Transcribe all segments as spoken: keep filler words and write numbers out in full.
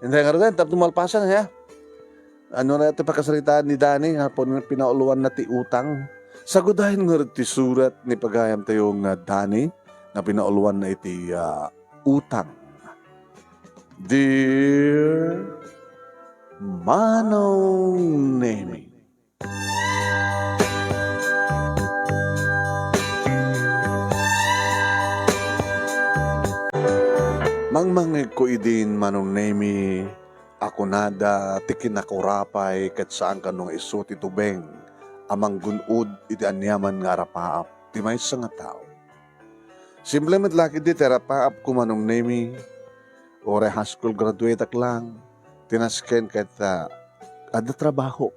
Inday ngaruden, tapno malpasan, ya. Ania ti pakasaritaan ni Dani nga pun-, pinauluanna ti utang? Sagudayen ngarud ti surat ni pagayamtayo nga Dani nga pinauluanna iti, ah, utang. Dear Manong Nemi. Mangmangegko idin, Manong Nemi, a kunada ti kinakurapay ket saan kano nga isu ti tubeng a manggun-od iti aniaman nga arapaap ti maysa nga tao. Simple met la ketdi ti arapaapko, Manong Nemi. Uray high school graduate-ak lang, tinasken ket, ah, adda trabaho.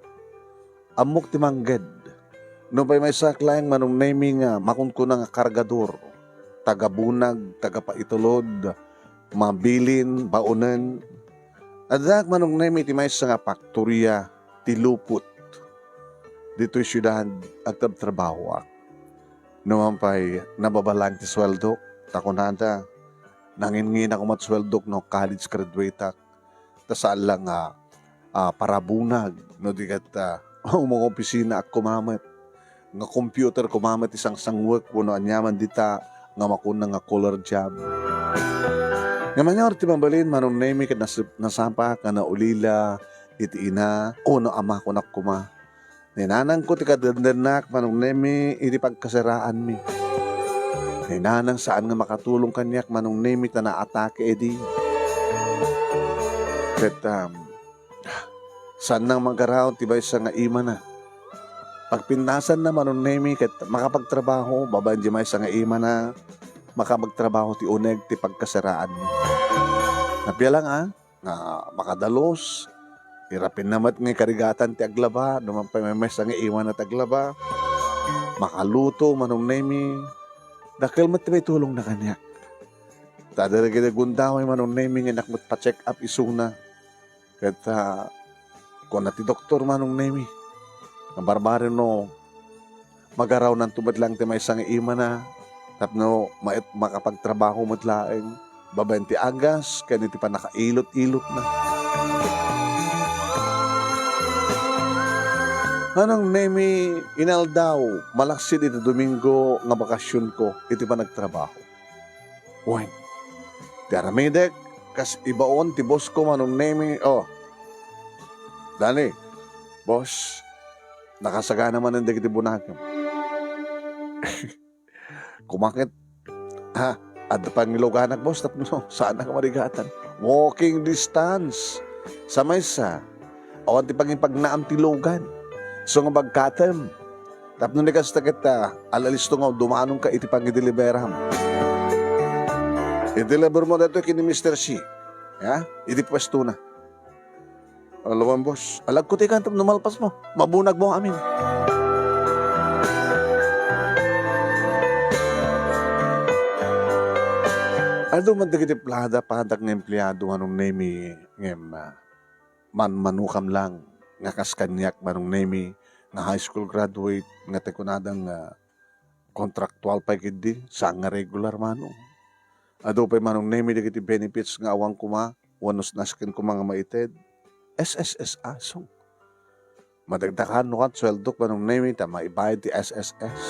Ammok ti mangged. Nupay maysaak laeng, Manong Nemi, nga makunkuna nga kargador, taga-bunag, taga-paitulod, mabilin, baonen. Addaak, Manong Nemi, ti maysa nga faktoria ti lupot. Ditoy siudad, agtrabtrabahoak. Numan pay, nababa laeng ti sueldok, ta kunada, nanginnginako met sueldok no college graduate-ak. Ta saan la nga, ah, parabunag, no di ket, ah, umungopisinaak koma met. Nga computer koma met ti sangsangwek wenno aniaman dita nga makuna nga color job. Nga maniur ti mabalin, Manong Nemi, ket nas-, nasapaak nga naulila iti ina wenno ama kunak koma. Ni nanangko ti kadendennak, Manong Nemi, iti pagkasaraanmi. Ni nanang saan nga makatulong kaniak, Manong Nemi, ta naatake idi. Ket, um, saanna nga magaraw ti maysa nga imana. Pagpintasanna, Manong Nemi, ket makapagtrabaho, babaen di maysa nga imana, makapagtrabaho ti uneg ti pagkasaraanmi. Napia lang, ah? Nga makadalus, irapinna met nga ikarigatan ti aglaba, numan pay maymaysa nga imana ti aglaba, makaluto, Manong Nemi, dakkel met ti maitulongna kaniak. Ta adda dagiti gundaway, Manong Nemi, nga innak met pa-check up isuna. Ket, ah, kuna ti doktor, Manong Nemi, nga barbaro no magarawnanto met laeng ti maysa nga imana tapno ma-, makapagtrabaho met laeng babaen ti agas ken iti pannakailot-ilotna. Manong Nemi, inaldaw, malaksid iti Domingo nga bakasionko iti panagtrabaho. Wen, ti aramidek, kas ibaon ti boss ko, Manong Nemi. Oh, Dani, boss, nakasagana manen dagiti bunagem. Kumaket, ha, adda pangiluganak, boss, tapno saanak a marigatan. Walking distance. Sa maysa, awan ti pangipagnaam ti lugan. So nga bagkatem. Tapno ni kasta ket, ah, alalisto nga dumanonka iti pangideliberam. I-deliver mo daytoy ken ni Mister C. Ya? Iti puestona. Alawan, boss. Alagko ti kantam no malpas mo. Mabunag mo amin. Adu man dagiti plada padak nga empleado, Manong Nemi, ngem, ah, manmanukam lang nga kas kaniak, Manong Nemi, nga high school graduate, nga ti kunada nga kontraktual pay ketdi, saan nga regular, Manong. Adu pay, Manong Nemi, dagiti benefits nga awan koma, wenno nasken koma nga maited. S S S, asong. Madagdakan no kat sueldok, Manong Nemi, ta maibayad ti S S S.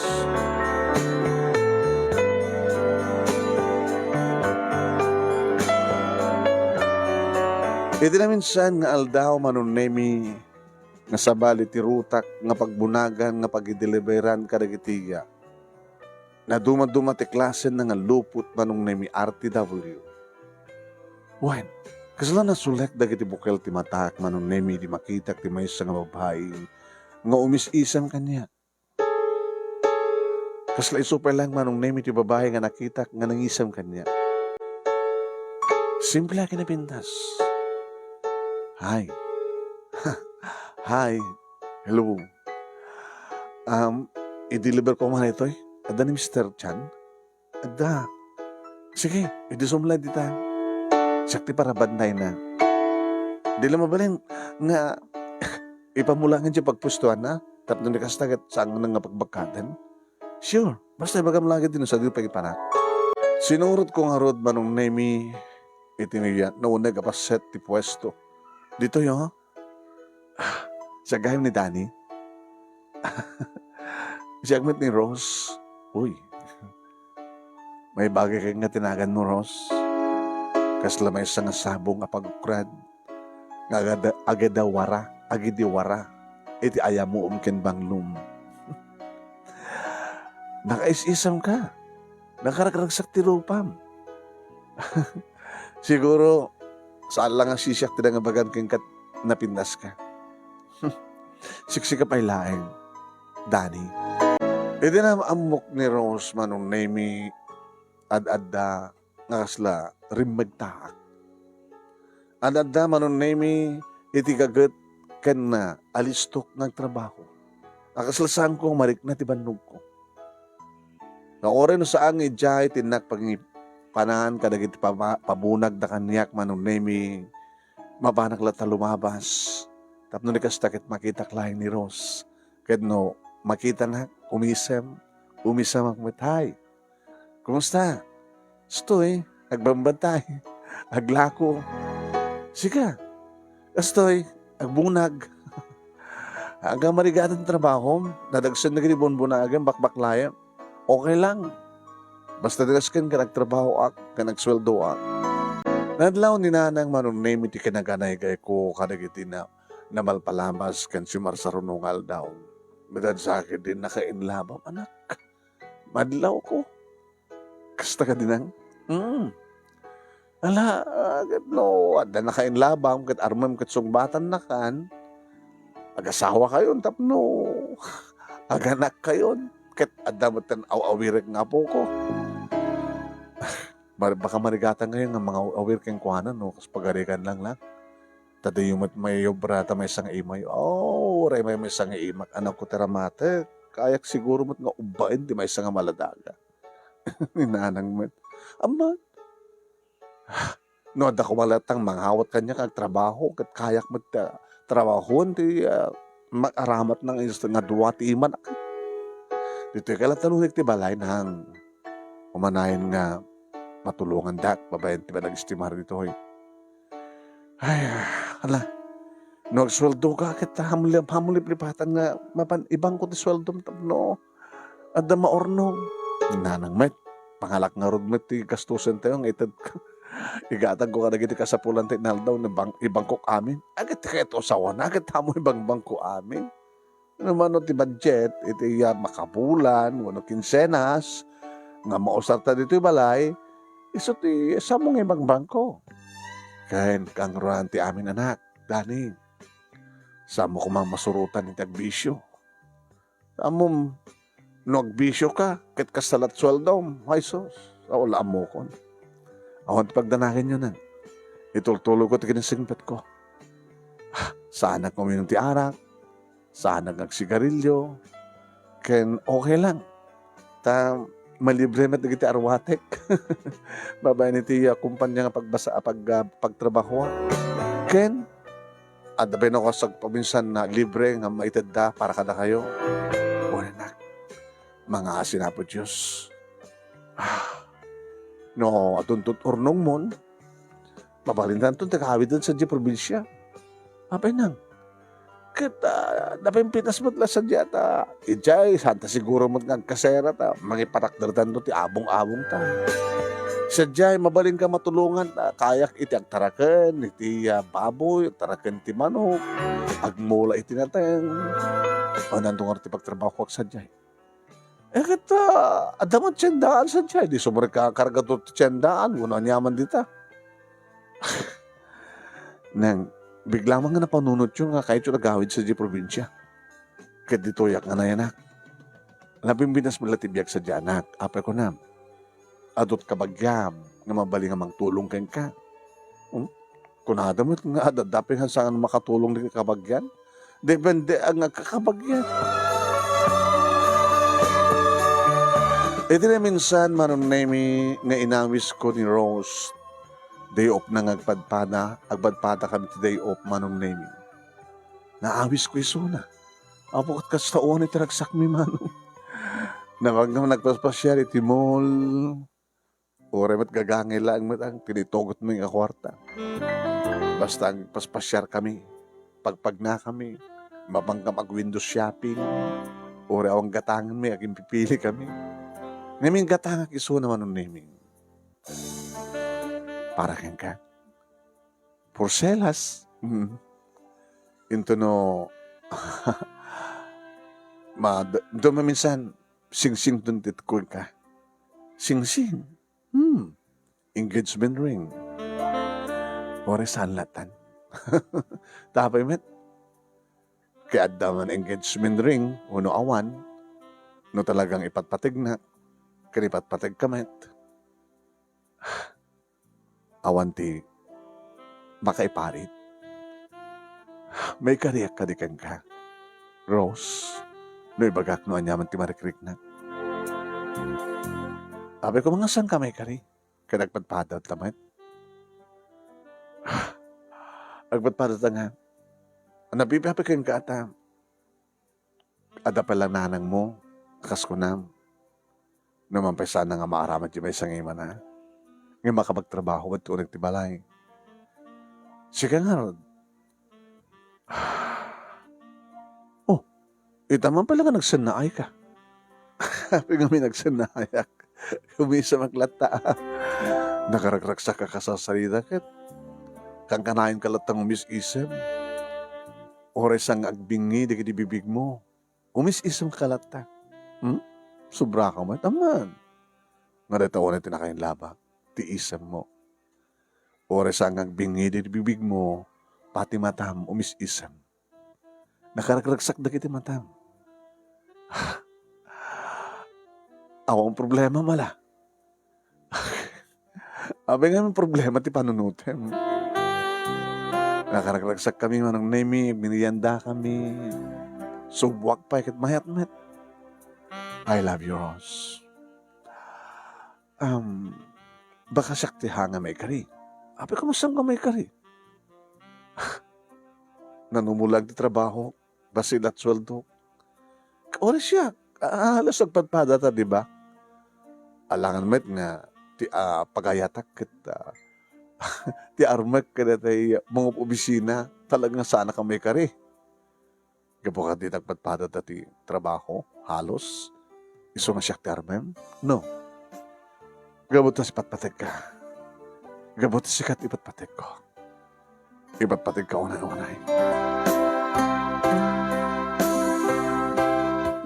Iti naminsan nga aldaw, Manong Nemi, nga sabali ti rutak nga pagbunagan nga pagideliveran kadagiti, ah, nadumaduma ti klasenna nga lupot, Manong Nemi, R T W. Wen, kasla nasulek dagiti bukel ti matak, Manong Nemi, idi makitak ti maysa nga babai nga umis-isem kaniak. Kasla isu pay laeng, Manong Nemi, ti babai nga nakitak nga nangisem kaniak. Simple a kinapintas. Hi. Hi. Hello. Um, i-deliver ko man itoy. Adda ni Mister Chan? Adda. Sige, idi sumlay dita. Siak ti parabantayna. Di la mabalin nga ipamulangan ti pagpustuanna, tapno ni kasta ket saan nga pagbagkaten. Sure, basta ibagam la ket no sadi pay ipanak. Sinurotko ngarud, Manong Nemi, iti nga uneg a paset ti puesto. Ditoy, oh. Siak gayam ni Danny. Siak met ni Rose. Uy. May bagay kay nga tinagan mo, Rose. Kasla maysa nga sabong a pag-ukrad. Nga agada-, agidawara, agidiwara. Iti ayamuom ken banglom. Nakaisisam ka. Nakaragragsak ti rupam. Siguro, saan lang a sisiak ti nangabagan ken kat napintas ka. Siksika pay laeng, Danny. Iti naam-ammok ni Rose Manong Nemy, ad-adda nga kasla rimmegtaak. Ad-adda Manong Nemy iti gaget ken, ah, alistok nga agtrabaho. A kasla saanko nga marikna ti bannogko. Nga uray no saan nga idiay ti innak pangipanan kadagiti pama-, pabunag da kaniak Manong Nemy, mapanak latta lumabas. Tapno ni kasta ket makitak laeng ni Rose. Ket no makitanak, umisem, umisemak met, "Hi, kumusta?" "Stoy, agbambantay, aglako." "Sika?" "Kastoy, agbunag." "Agka marigatan ti trabahom, nadagsen dagiti bunbunagem, bakbaklayem." "Okay lang. Basta di kasken ken agtrabahoak, ken agsueldoak." Nadlaw ni Nanang Manong Nemy ti kinaganaygayko kadagiti na-, namalpalabas ken simarsaruno nga aldaw. Met sa ket di nakainlabam, anak. Madlawko. Kasta kadi, Nang? Mm. Ala, ah, ket no adda nakainlabam ket armem ket sungbatannakan, agasawakayon tapno aganakkayon, ket adda metten aw-awirek nga apoko. Mar-, baka marigatan kayo nga mangaw-awir kenkuana, no? Kas pagarigan lang lang. Ta diyo met mayobra ta maysa nga imayo. Oh, uray may maysa nga imak, anakko ti ramatek. Kayak siguro met nga ubbaen ti maysa nga maladaga. Ni Nanang met. Amman, no adda koma latta nga mangawat kaniak nga agtrabaho, ket kayak met, ah, trabahoen ti, ah, mag-aramat nga is-, nga dua ti imanak. Ditoy ka latta nunik ti balay, Nang. Umanayon nga matulongandak babaen ti panag-estimar ditoy. Ay, ala. No agsueldoka ket hamuli-, hamuliplipatan nga mapan ibangko ti sueldom tapno adda maurnog. Nanang met, pangalak ngarud met ti gastusen tayo nga ited-, igatagko kadagiti kasapulan ti inaldaw nga bang-, ibangkok amin. Aget ti kayat usawan, aget amo ibangbangko amin. Ano man no ti budget, iti, ah, makabulan, wenno kinsenas, nga mausarta ditoy balay, isu ti samo nga ibangbangko. Ken kangruan ti amin anak, Dani. Samo koma masurotan iti agbisyo. Ammom, no agbisyo ka, ket kasta lat sueldom, ay sus, awan la ammokon. Awan ti pagdanagenyo, Nang. Itultulogko ti kinasingpetko. Ah, saanak nga uminom ti arak, saanak nga agsigarilyo, ken okay lang. Ta malibre met dagiti arwatek. Babaen iti, ah, kumpanya nga pagbasa-, pag-, ah, pagtrabahoak. Ken adda pay no kas agpaminsan nga libre nga maitedda para kadakayo. Wen, anak, mangaasi Apo Dios. Ah, no adunto ti urnongmon, mabalintanto ti kaawiden sadiay probinsia. Apay, Nang? Ket, ah, napimpitas met la sadiay ta idiay, saanta siguro met nga agkasera ta mangipatakdertanto ti abong-abongta. Sadiay, mabalinka matulongan ta kayak iti agtaraken iti, ah, baboy, agtaraken ti manok, agmula iti nateng. Awan ngarud ti pagtrabahoak sadiay. Eh, ket, ah, adda met tiendaan sadiay, di sumrekkarga ti tiendaan, wenno aniaman dita. Nang, bigla man nga napanunotyo nga kayatyo agawid sadiay probinsia. Ket ditoyak nga nayanak. Napimpitas met la ti biag sadiay, anak. Apay kunam, adu ti kabagiam nga mabalin nga mangtulong kenka. Hmm? Kunada met nga adda pay nga saan makatulong dagiti kabagian. Depende nga agkakabagian. Iti naminsan, Manong Nemy, nga inawisko ni Rose, day off na nga agpadpada, agpadpada kami ti day off, Manong Nemy. Naawisko isuna. Apo, ket kasta uwan iti ragsakmi, Manong. Nabagam nagpaspasiar iti mall. Uray met gagangay laeng met ang tinitugotmo nga kuarta. Basta agpaspasiarkami, pagpagnakami, mapankam ag-window shopping, uray awan gatangenmi, agimpipilikami. Ngamin gatangak isuna, Manong Neming. Para kenka. Porselas. Mm. Into no, ma-, into maminsan, singsing dun ti kuenka. Singsing. Hmm. Engagement ring. Uray saan latan. Tapay met. Kay adda man engagement ring, wenno awan, no talagang ipatpategna, ken ipatpategka met. Awan ti makaiparit. Maikariak kadi kenka, Rose, no ibagak no aniaman ti marikriknak. Apay ko, mangasanka maikari, ket agpadpadawta met. Agpadpadawta nga, napipiapi kenka ta adda pay la nanangmo, kas kunam. No man pay sana nga maaramid ti maysa nga imana, nga makapagtrabaho met ti uneg ti balay. Sika ngarud. Oh, ita man pay la nga nagsennaayka. Apay ngamin nagsennaayak? Kumisamak latta. Nakaragragsak a kasasarita ket kankanayon ka latta nga umis-isem. Uray saan nga agbingi dagiti bibigmo, umis-isem ka latta. Hmm? Sobra ka met, amman. Nga dayta unay ti nakainlabak, ti isemmo. Uray saan nga agbingi dagiti bibigmo, pati matam, umis-isem. Nakaragragsak dagiti matam. Awan problema, mala. Apay ngamin problema ti panunotem? Nakaragragsakkami, Manong Nemi, agmeriendakami. Subwak pay ket mayat met. I love you, Rose. Um, baka siak ti hanga maikari. Apay, kumusta ka maikari? Nanumulag ti trabaho, basi lat sueldo. Uray siak, a-, halos agpadpadata, di ba? Alangan met nga ti, ah, pagayatak ket, ah, ti armek kadagiti mangub-obisina, talaga nga saanak a maikari. Gapu kadi ta agpadpadata ti trabaho, halos, isu nga siak ti armem? No. Gapu ta ipatpategka. Gapu ta sika ti ipatpategko. Ipatpategka unay-unay.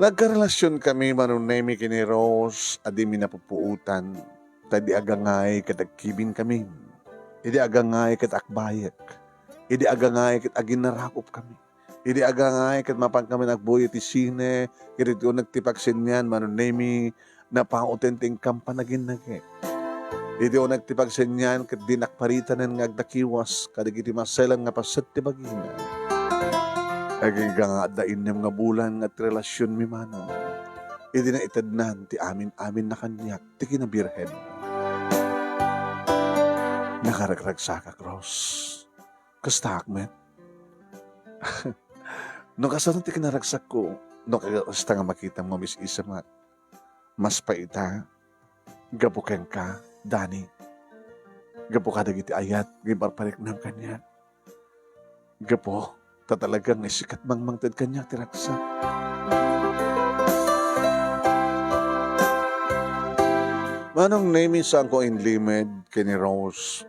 Nagkarelasionkami, Manong Nemi, ken ni Rose a dimi napupuotan, ta idi agangay ket agkibinkami. Idi agangay ket akbayek. Idi agangay ket aginnarakupkami. Idi agangay ket mapankami agbuy iti sine, ket iti uneg ti pagsenian, Manong Nemi, napauten ti inkam panaginnaget. Iti uneg ti pagsenian ket dinak paritanen nga agdakiwas kadagiti maseleng nga paset ti bagina. Agingga nga adda innem nga bulan nga ti relasionmi, Manong, idi naitednan ti amin-amin na kaniak ti kinabirhen. Nakaragragsakak, Rose. Kastaak met. No kasano ti kinaragsakko, no kasta nga makitam nga umis-isemak, mas pay ita, gapu kenka, Dani. Gapu kadagiti ayat nga imparpariknam kaniak. Gapu ta talaga nga sika ti mangted kaniak ti ragsak. Manong Nemi, saanko inlimed ken ni Rose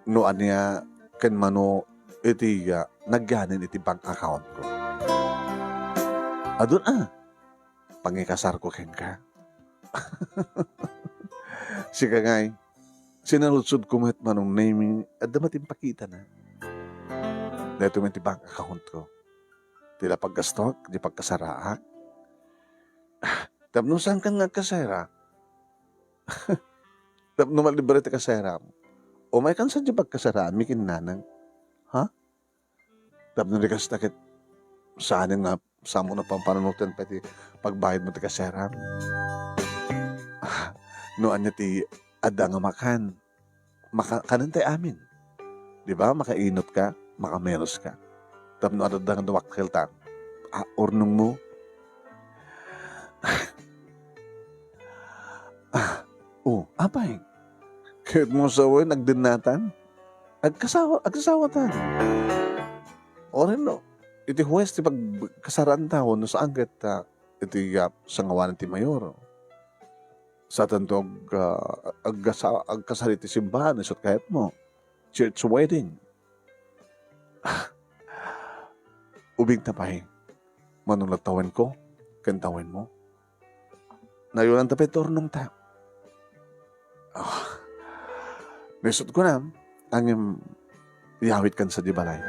no ania ken mano iti, ah, nagyanin iti bank account ko. Adun a, pangikasarko kenka. Sika ngay, sinaludsodko met, Manong Nemi, adda met impakitana. Daytoy met ti bank account ko. Ti la paggastok, di pagkasaraak. Tapno saankan nga agkasera. Tapno malibre ti kaseram. Umaykan sa di pagkasaraanmi ken nanang. Ha? Tapno di kasta ket saanen nga saanmo pampanunoten pay ti pagbayadmo ti kaseram. Ah, no ania ti adda nga makan, maka-, kanen tay amin. Di ba? Makainot ka, makamenos ka. Tapno adda nga dumakkel ta, ah, urnongmo. Ah, oh, apay, Kayatmo sawen, agdennatan? Agkasawa-, agsasawatan. Uray no, iti huwes ti pagkasaraanta wenno saan ket, ah, iti, ah, sangawanan ti mayor. Saantanto ag-, ah, agkasa-, agkasar iti simbahan, isu ti kayatmo. Church wedding. Ubingta pay, mano la tawenko ken tawenmo. Nayonanta pay ti urnongta. Ah, naisut kunam, ngem yawitkan sadiay balay.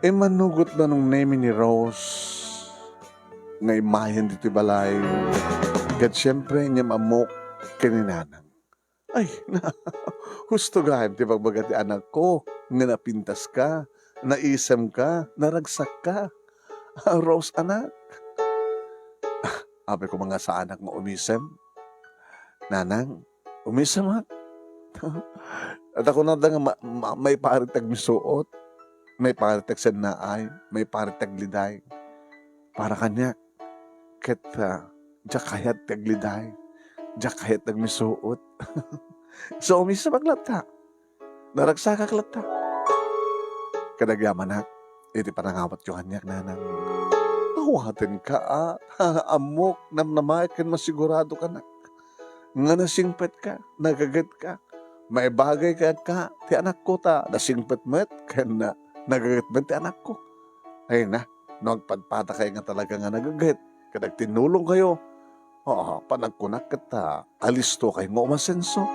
Immanugot Manong Nemy ni Rose nga immayen ditoy balay. Ket siempre, ngem ammok ken ni Nanang. Ay, na, husto gayam ti pagbaga ti anakko nga napintaska, naisemka, naragsakka. Rose, anak. Apay koma nga saanak nga umisem. Nanang, umisemak. At ako na nga ma-, ma-, maiparit ti agmisuot, maiparit ti agsennaay, maiparit ti agliday. Para kaniak, ket, ah, diak kayat ti agliday, diak kayat ti agmisuot. So, umisemak latta. Naragsakak latta. Ket agyamanak, iti panangawatyo kaniak, Nanang, awatenka, a. Ammok, namnamaek ken masiguradokanak nga nasingpetka, nagagetka. Maibagay kenka ti anakko ta nasingpet met ken nagaget met ti anakko. Ay na, no agpadpadakay nga talaga nga nagaget ket agtinnulongkayo, ah, panagkunak ket ta alistokay nga umasenso.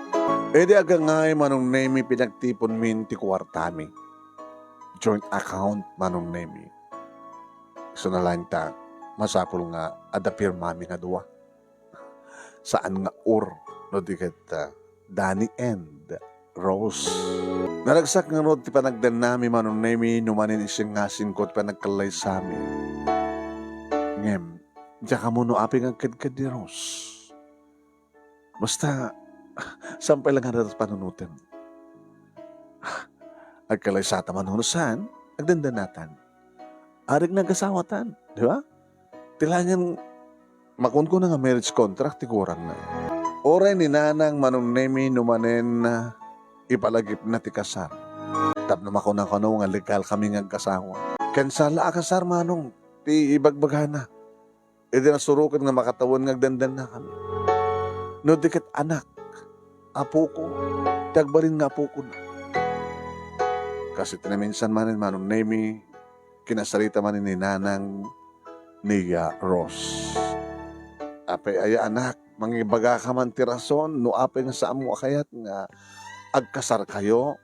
Idi agangay, Manong Nemy, pinagtiponmin ti kuartami. Joint account, Manong Nemy. Isuna laeng ta, masapul nga adda pirmami nga dua. Saan nga or, no di ket, ah, Danny and Rose. Naragsak ngarud ti panagdennami, Manong Nemy, no manen isingasingko ti panagkallaysami. Ngem, diak ammo no apay nga agkedked ni Rose. Basta, saan pay la nga adda ti panunotem. Agkallaysata man wenno saan, agdendennatan. Arik nga agasawatan, di ba? Ti laengen, makunkuna nga marriage contract ti kurangna. Uray ni Nanang, Manong Nemy, no manen, ah, ipalagipna ti kasar. Tapno makuna kano nga legalkami nga agkasawa. Ken saan la a kasar, Manong, ti ibagbagana. Idi nasuroken nga makatawen nga agdendennakami. No di ket anak, apoko, ti agbalin nga apokona. Kas iti naminsan manen, Manong Nemy, kinasarita manen ni Nanang ni, ah, Rose. Apay aya, anak, mangibagaka man ti rason no apay nga saanmo a kayat nga agkasarkayo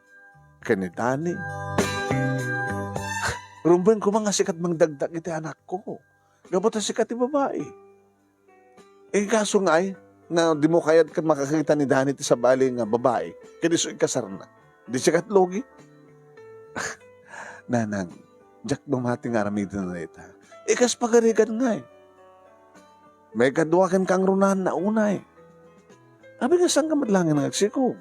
ken ni Danny? Rummuareng koma nga sika ti mangdakdak iti anakko. Gapu ta sika ti babai. Inkaso ngay, nga dimo kayat ket makakita ni Danny ti sabali nga babai, ket isu ikasarna. Di sika ti lugi? Nanang, diak mamati nga aramiden dayta. Ikas pagarigan ngay. Maikadua ken kangrunaanna unay. Apay nga saanka met laengen nga agsikog?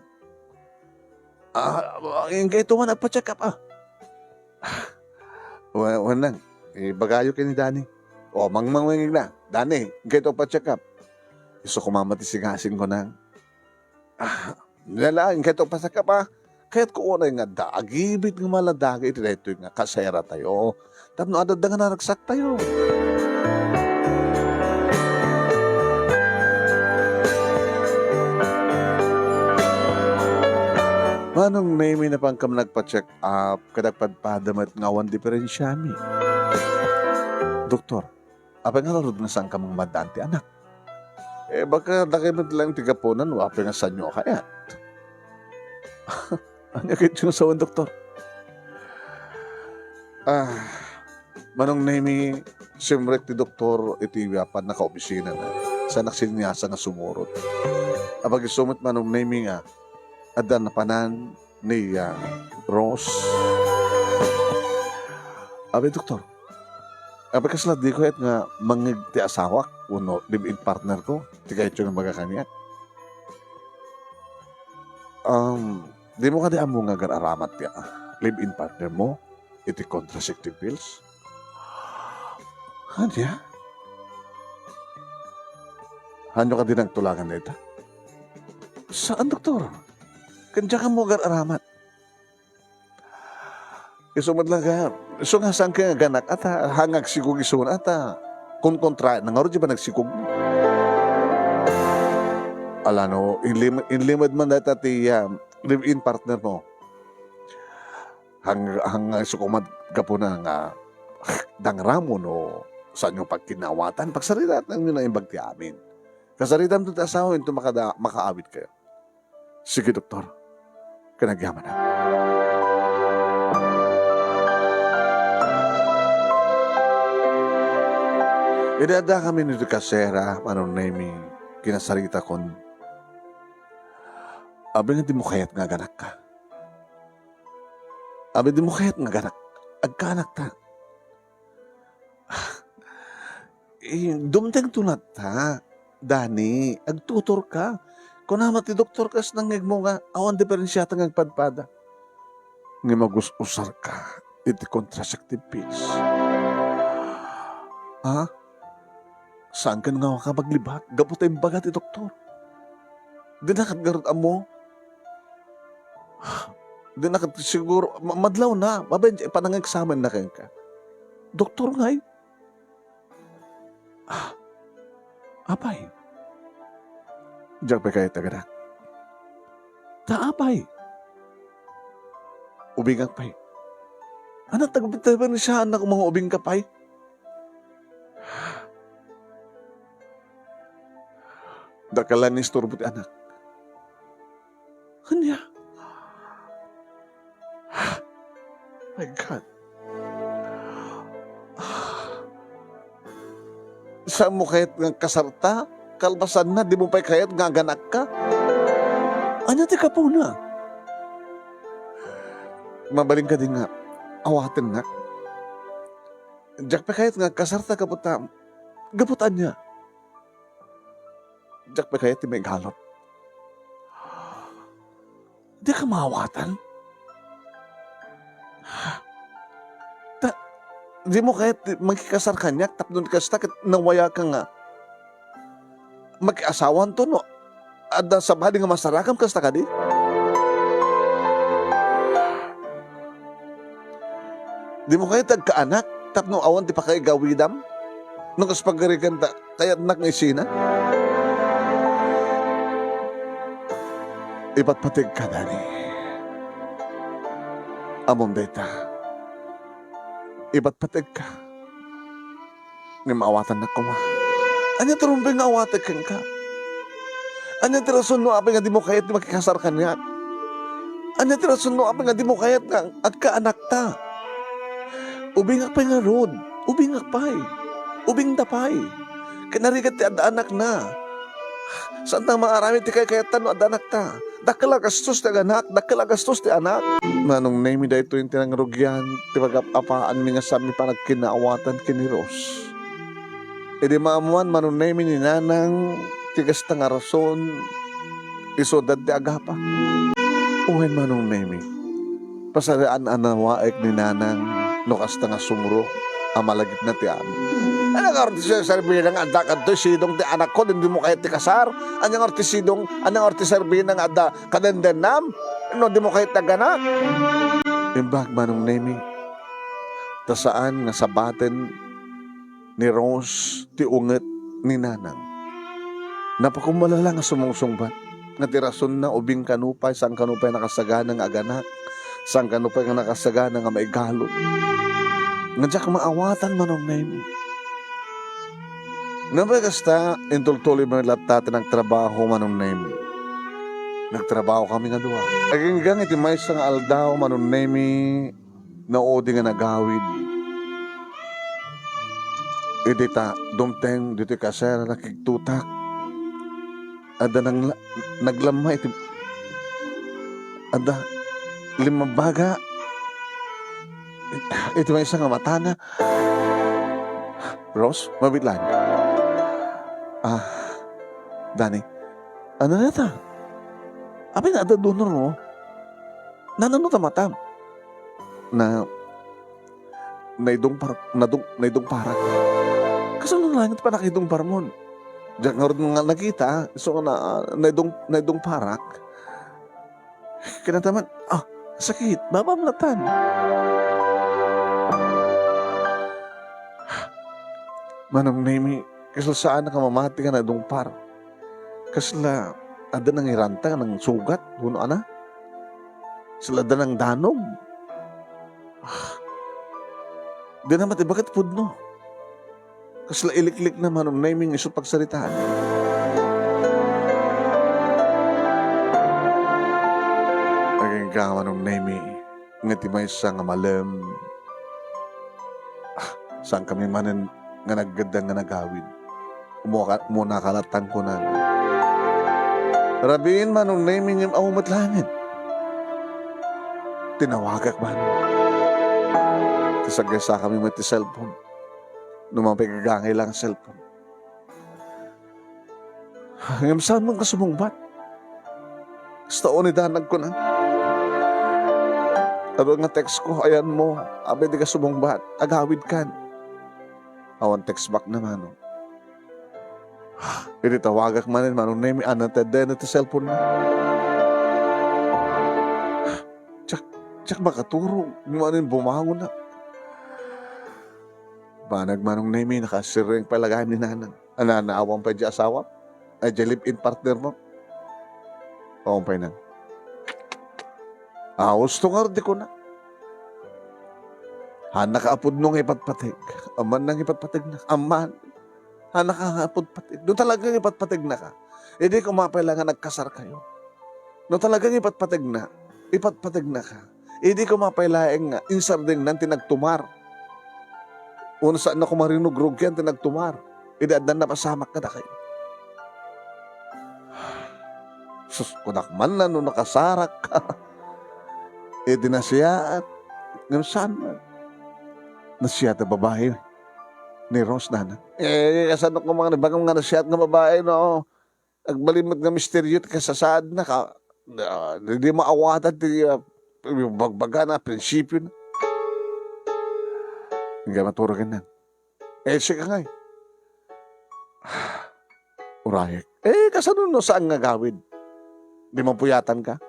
Ah, inkay ito man agpa-check up, ah. Wa-, wen lang, ibagayo ken ni Danny. O, mangmangngegna. Danny, inkay ito agpa-check up. Isu koma met ti singasingko, Nang. Ah, nia la, inkay ito agpa-check up, ah. Kayatko unay nga adda agibit nga maladaga iti daytoy nga kaseratayo. Tapno adda nga naragsaktayo. Manong Nemy, napankam nagpa-check up, ket agpadpada met nga awan diperensiami. Doktor, apay ngarud nga saanka mangmaddaan ti anak? Eh, baka dakay met laeng ti gapunan, no apay nga saanyo a kayat. Ania ketdin nga sawen, Doktor? Ah, Manong Nemy, simrek ti doktor iti pannakaopisinana. Saanak siniasang a sumurot. Apag-isu met, Manong Nemy, nga adda napanan ni, ah, Rose. Abi, Doktor, apay kasla, diko kayat nga mangngeg ti asawak wenno live-in partner ko? Ti kayatyo nga ibaga kaniak? Um, dimo kadi ammo nga agar-aramat ti, ah, live-in partner mo iti contraceptive pills? Ania? Haanyo kadi nagtulangan dayta? Saan, doktor? Ken diak ammo agar-aramat. Isu met laeng, isu nga saan ken nga aganak, ata, ha nga agsikog isu, ata, konkontraenna ngarud ti panagsikog. Ala no, inlim-, inlimed man dayta ti, ah, live-in partner mo. Hang-, hang-, isu koma gapuna nga dangramo no saanyo pagkinaawatan, pagsaritaenyo naimbag ti amin. Kasaritam ti asawa, inton makada-, makaawid kayo. Sige, doktor. Ken agyamanak. Idi addakami iti kasera, Manong Nemy, kinasaritakon, abi nga dimo kayat nga aganakka. Abi dimo kayat nga aganak. Agkaanakta. Eh, dumtengto latta, Dani, agtutorka. Kuna met ti doktor kas nangngegmo nga awan diperensiata nga agpadpada. Ngem agus-usarka iti contraceptive pills. Ha? Saan ken nga awan ka maglibak gapu ta imbaga ti doktor. Dina ket ngarud ammo. Dina ket siguro, ma-, madlawna, mabain ti panangexamen na kenka. Doktor ngay? Ah, apay? Diak pay kayat aganak. Ta apay? Ubingak pay. Ania, tagpitaben siya, anak, mga ubing ka pay? Dakkel la nga isturbo ti anak. Ania? My God. Saanmo kayat nga kasarta? Kalpasanna, dimo pay kayat nga aganakka? Ania ti gapuna? Mabalin kadi nga awatennak? Diak pay kayat nga kasarta gapu ta, gapu ta ania? Diak pay kayat ti maigalut. Dika maawatan? Ta, dimo kayat ti makikasar kaniak tapno kasta ket nawayaka nga makiasawanto no adda sabali nga masarakam kasta kadi? Dimo kayat ti agkaanak tapno awan ti pakaigawidam? No kas pagarigan ta, kayatnak nga isina? Ipatpategka, Dani. Ammom dayta. Ipatpategka. Ngem maawatannak koma. Ania ti rumbeng nga awatek kenka? Ania ti rason no apay nga dimo kayat ti makikasar kaniak? Ania ti rason no apay nga dimo kayat nga agkaanakta? Ubingak pay ngarud. Ubingak pay. Ubingda pay. Ken narigat ti adda anakna. Saanta nga maaramid ti kaykayatta no adda anakta. Dakkel a gastos ti aganak, dakkel a gastos ti anak. Manong Nemy, daytoy ti nangrugian ti pagap-apaanmi nga saanmi panagkinaawatan ken ni Rose. Idi maammoan, Manong Nemy, ni Nanang ti kasta nga rason, isu dayta ti agapak. Wen, Manong Nemy, pasarian a nawaek ni Nanang no kasta nga sumro a malagipna ti amin. Ania ngarud ti serbina nga adda kadtoy sidong ti anakko, dimo kayat ti kasar? Ania ngarud ti sidong, ania ngarud ti serbina nga adda kadendennam no dimo kayat ti aganak? Imbag, Manong Nemy, ta saan nga sabaten ni Rose ti unget ni Nanang. Napakumala la nga sumungsungbat nga ti rasonna ubing kano pay, saan kano pay nakasagana nga aganak, saan kano pay nga nakasagana nga maigalut. Nga diak maawatan, Manong Nemy. Nupay kasta, intultuloy met latta ti nagtrabaho, Manong Nemy. Nagtrabahokami nga dua. Aginggang iti maysa nga aldaw, Manong Nemy, naudi nga nagawid. Idi ta dumteng ditoy kasera, nakigtutak. Adda nang-, naglamma iti, adda limmabbaga iti maysa nga matana. Rose, mabiit laeng. Ah, Dani, ania dayta? Apay nga adda dunor mo? Nanano ta matam? Na, naidungpar-, nadung-, naidungparak. Kasano laeng ti pannakaidungparmon? Diak ngarud nga nakita, isu nga na, naidung-, naidungparak. Kinataman, ah, sakit, babamlatan. Manong Nemi, kasla saan a mamati nga naidungpar. Kasla, adda nangiranta nga nangsugat, wenno ania? Kasla adda nangdanog. Ah, di na matibagat pudno. Kasla iliklikna, Manong Nemi, nga isu pagsaritaan. Agingga, Manong Nemi, nga ti maysa nga malem. Ah, saan kami manen nga naggaddang nga nagawid? Umuna ka, umuna ka latta kunan. Rabiin, Manong Nemi, ngem awan met laengen. Tinawagak man. Ti sagaysa kami met ti cellphone. No mapigagangay lang cellphone. Ngem saan man ka sumungbat? Kasta unay danag kunan. Adu nga text ko, ayanmo, apay di ka sumungbat, agawid kan. Awan text back na, Manong. Idi tawagak manen, Manong Nemi, unattended ti cellphone na. Diak, diak makaturog, ngem bumangon na. Banag, Manong Nemi, nakasirreng pay la gayam ni Nanang. Anana, awan pay di asawa? Ay, di live-in partner mo? Awan pay na. Awas to nga di ko na. Hana ka apudno nga ipatpateg. Aman nang ipatpateg na. Aman. Hana ka nga apudpateg. No talaga nga ipatpateg na ka. Idi ko mapay la nga nagkasar kayo. No talaga nga ipatpateg na. Ipatpateg na ka. Idi ko mapay laeng nga insardengnan ti nagtumar. Wenno saan na ko marinugrugyan ti nagtumar. Idi addan napasamak kadakayo. Sus, kunak man na no nakasarak ka. Iti nasiyaat, ngem saan man. Nasiyaat a babae ni Rose, Nanang. Eh, kasano ko man ibagam nga nasiyaat nga babae, no? Agbalin met nga misteryo ti kasasaadna ka, ah, di, di maawatan ti, ah, bagbagana, prinsipyo na. Nga maturogen nan. Eh, sika ngay. Urayek. Eh, kasano no saan nga gawid? Di mapuyatan ka?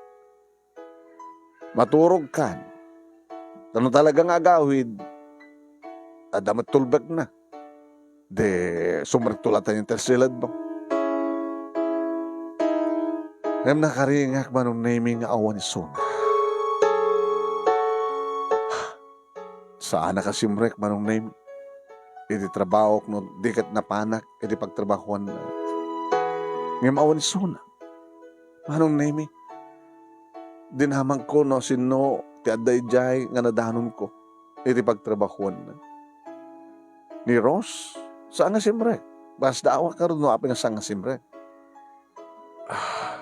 Maturog kan. Ta no talaga nga agawid, adda met tulbekna. Di, sumrekto latta ti siled mo. Ngem nakaringak, Manong Nemi, nga awan isuna. Saan a kasimrek, Manong Nemi. Iti trabahok no di ket napanak iti pagtrabahuanna. Ngem awan isuna. Manong Nemi, dinamagko no sinno ti adda idiay nga nadanonko iti pagtrabahuanna. Ni Rose, saan nga simrek. Basta awan kano apay nga saan nga simrek. Ah,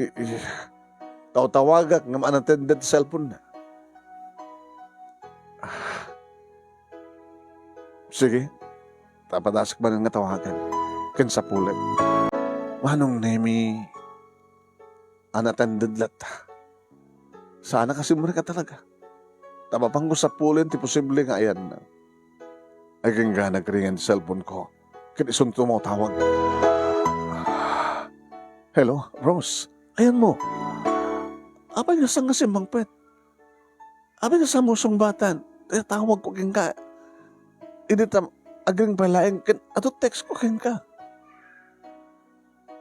i-, i-, tawtawagak ngem unattended ti cellphone na. Ah, sige, ta padasek manen nga tawagan. Ken sapulek. Manong Nemi, unattended latta. Saan a kasimrek a talaga. Ta mapanko sapulen ti posible nga ayanna. Agingga nagringen ti cellphone ko. Ket isunto mo tawag. Hello, Rose. Ayanmo. Apay nga saan nga simmangpet? Apay nga saan mo sungbatan? Kaya tawag ko kenka. Idi ta agring pay laeng ket adu text ko kenka.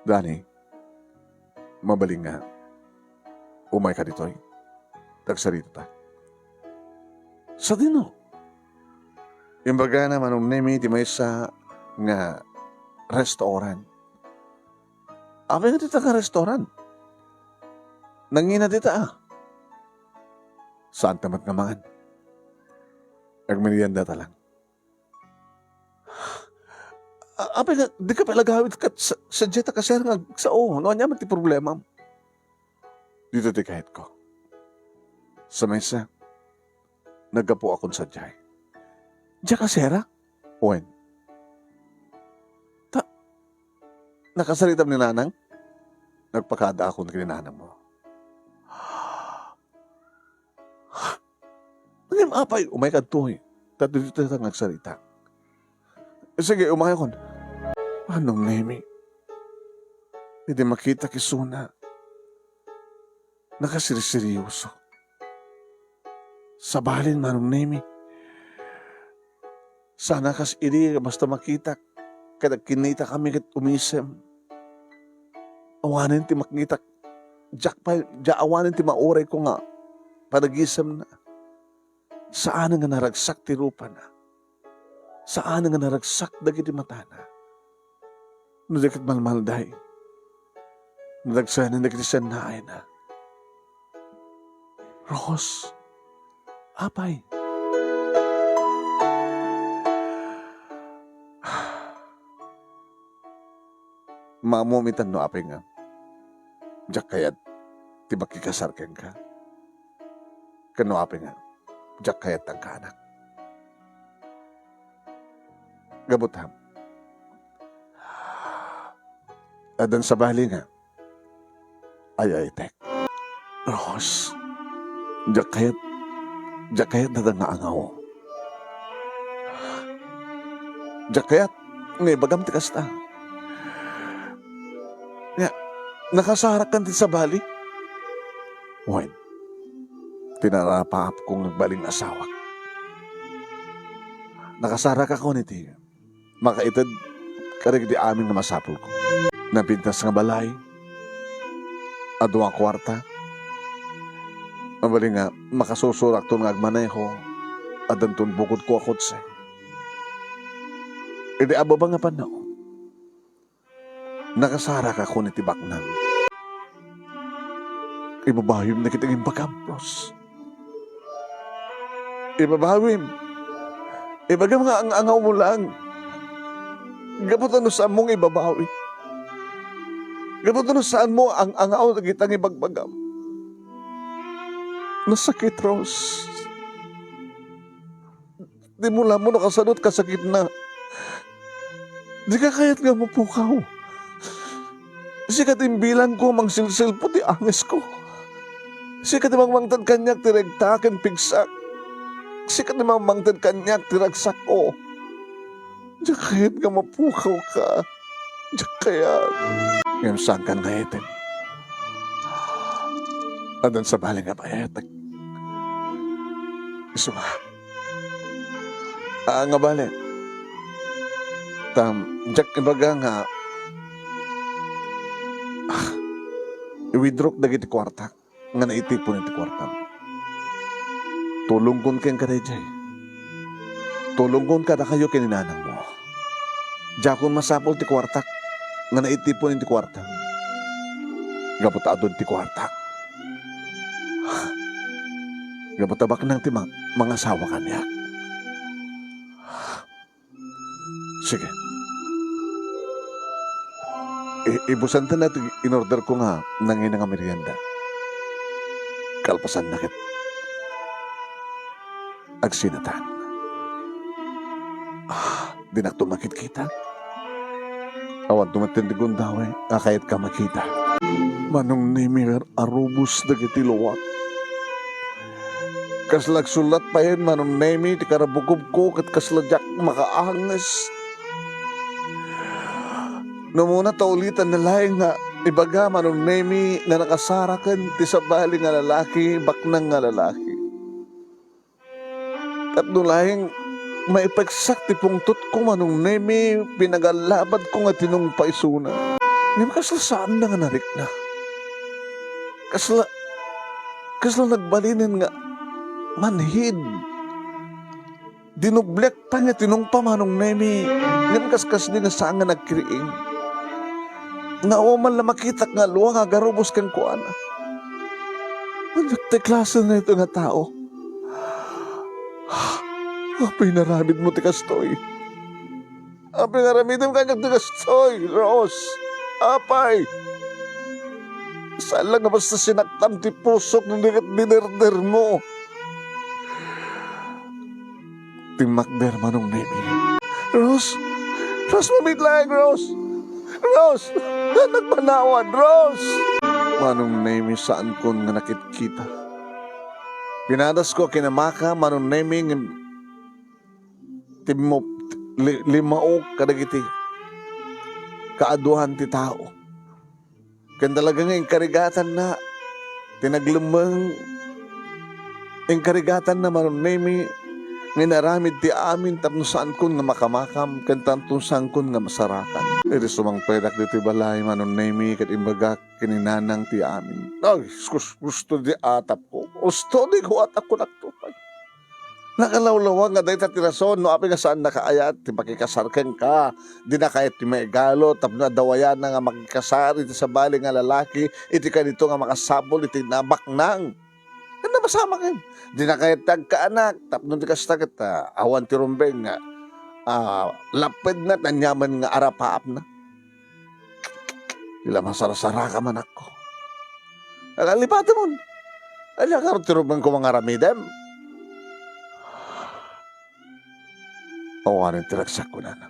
Danny, mabalin nga. Umayka ditoy. Tagsarita ta. Sadino? Imbagana, Manong Nemi, ti maysa nga restaurant. Apay nga dita nga restaurant? Nangina dita, ah. Saan ta met nga mangan? Agmerienda ta lang. A-, apay nga, di ka pala gawid ket sa, sadiay ta kasera nga agsao. No, ania man ti problema? Dito ti kahit ko. Sa maysa, naggapuakon sadiay. Diay kasera? Wen. Ta, nakasaritam ni Nanang? Nagpakadaakon ken ni Nanang mo. Ngem apay, umayka ditoy. Ta ditoy ta nga agsarita. Sige, umayakon. Manong Nemi, idi makitak isuna, nakasirseryoso. Sabalin, Manong Nemi, saan a kas idi basta makitak, ket agkinnitakami ket umisem. Awanen ti makitak, diak pay, dia awanen ti maurayko nga panagisemna. Saan nga naragsak ti rupana. Saan nga naragsak dagiti matana. No di ket malmalday, nadagsanan dagiti sannaayna. Rose, apay. Maammom itan no apay nga diak kayat ti makikasar kenka. Ken no apay nga diak kayat ti agkaanak. Gapu ta, addan sabali nga ay-ayatek. Rose, diak kayat, diak kayat dayta nga angaw. Diak kayat nga ibagam ti kasta. Nga, nakasarakkan ti sabali? Wen, ti narapaapko nga agbalin nga asawak. Nakasarakakon iti makaited kadagiti amin nga masapulko. Napintas nga balay, adu nga kuarta. Mabalin nga makasusurakton nga agmaneho, addanton bukodko a kotse. Idi ababa nga pannaw, nakasarakakon iti baknang. Ibabawim dagiti imbagam, Rose. Ibabawim. Ibagam nga ang-angawmo lang. Gapu ta no saanmo nga ibabawi. Gapu ta no saanmo ang-angaw dagita nga ibagbagam. Nasakit, Rose. Dimo la ammo no kasano ti kasakitna. Dika kayat nga mapukaw. Sika ti imbilangko a mangsilsilpo ti angesko. Sika ti mangmangted kaniak ti regta ken pigsak. Sika ti mangmangted kaniak ti ragsakko. Diak kayat nga mapukawka. Diak kayat. Ngem saankan nga item. Addan sabali nga paetek. Isu nga. Ah, nga bale. Tam, diak ibaga nga, ah, i-withdrawk dagiti kuarta nga naitipon iti kuartam. Tulongkon kenka daydiay. Tulongkon kadakayo ken ni nanangmo. Diakon masapul ti kuartak nga naitipon iti kuartam. Gapu ta adun ti kuartak. Gapu ta baknang ti mang-, mangasawa kaniak. Sige. I-, ibusanten ti in-order ko nga nangina nga merienda. Kalpasanna ket agsinatan. Ah, dinakto makitkita. Awanto met ti gundaway nga kayatka makita. Manong Nemi, arubos dagiti luak. Kasla agsulat payen, Manong Nemi, ti karabukobko ket kasla diak makaanges. No umuna ta ulitan na laeng nga ibaga, Manong Nemi, nga nakasaraken ti sabali nga lalaki, baknang nga lalaki. Tapno laeng maipeksak ti pungtotko, Manong Nemi, pinagallabadko nga tinungpa isuna. Ngem kasla saanna nga narikna. Kasla, kasla nagbalinen nga manhid. Dinublek pay nga tinungpa, Manong Nemi, ngem kaskasdi nga saan nga nagkiriing. Nga awan man la makitak nga alua nga agarubos kenkuana. Ania ti klase na ito nga tao? Apay nga aramidmo ti kastoy? Apay nga aramidem kaniak ti kastoy, Rose? Apay? Saan lang nga basta sinaktam ti pusok no di ket dinerdermo. Timmakder, Manong Nemi. Rose! Rose, mamit laeng, Rose! Rose! Nagmanawan, Rose! Manong Nemi, saankon nga nakitkita. Pinadasko a kinamaka, Manong Nemi, ngem timmo-, li-, limmaok kadagiti kaaduan ti tao. Ken talaga nga inkarigatanna ti naglemmeng, inkarigatanna, Manong Nemi, nga inaramid ti amin tapno saankon nga makamakam ken tapno saankon nga masarakan. Idi sumangpetak ditoy balay, Manong Nemi, ket imbagak ken ni Nanang ti amin. Ay, gus-, gusto di atapko. Gusto di ko atapko, nakto pay. Nakalawlawag nga dayta ti rason no apay nga saannaka ayat ti makikasar kenka. Dina kayat ti maigalon tapno adda wayana nga makikasar iti sabali nga lalaki iti kayatna nga makasapul iti nabaknang. Ken napasamak ken. Dina kayat ti agkaanak tapno di kasta ket, ah, awan ti rumbeng nga, ah, lappedna ti aniaman nga arapaapna. Ti la masarsaraka, anakko. Ala, lipatemon. Ania ngarud ti rumbeng koma nga aramidem? Awanen ti ragsak, kunana.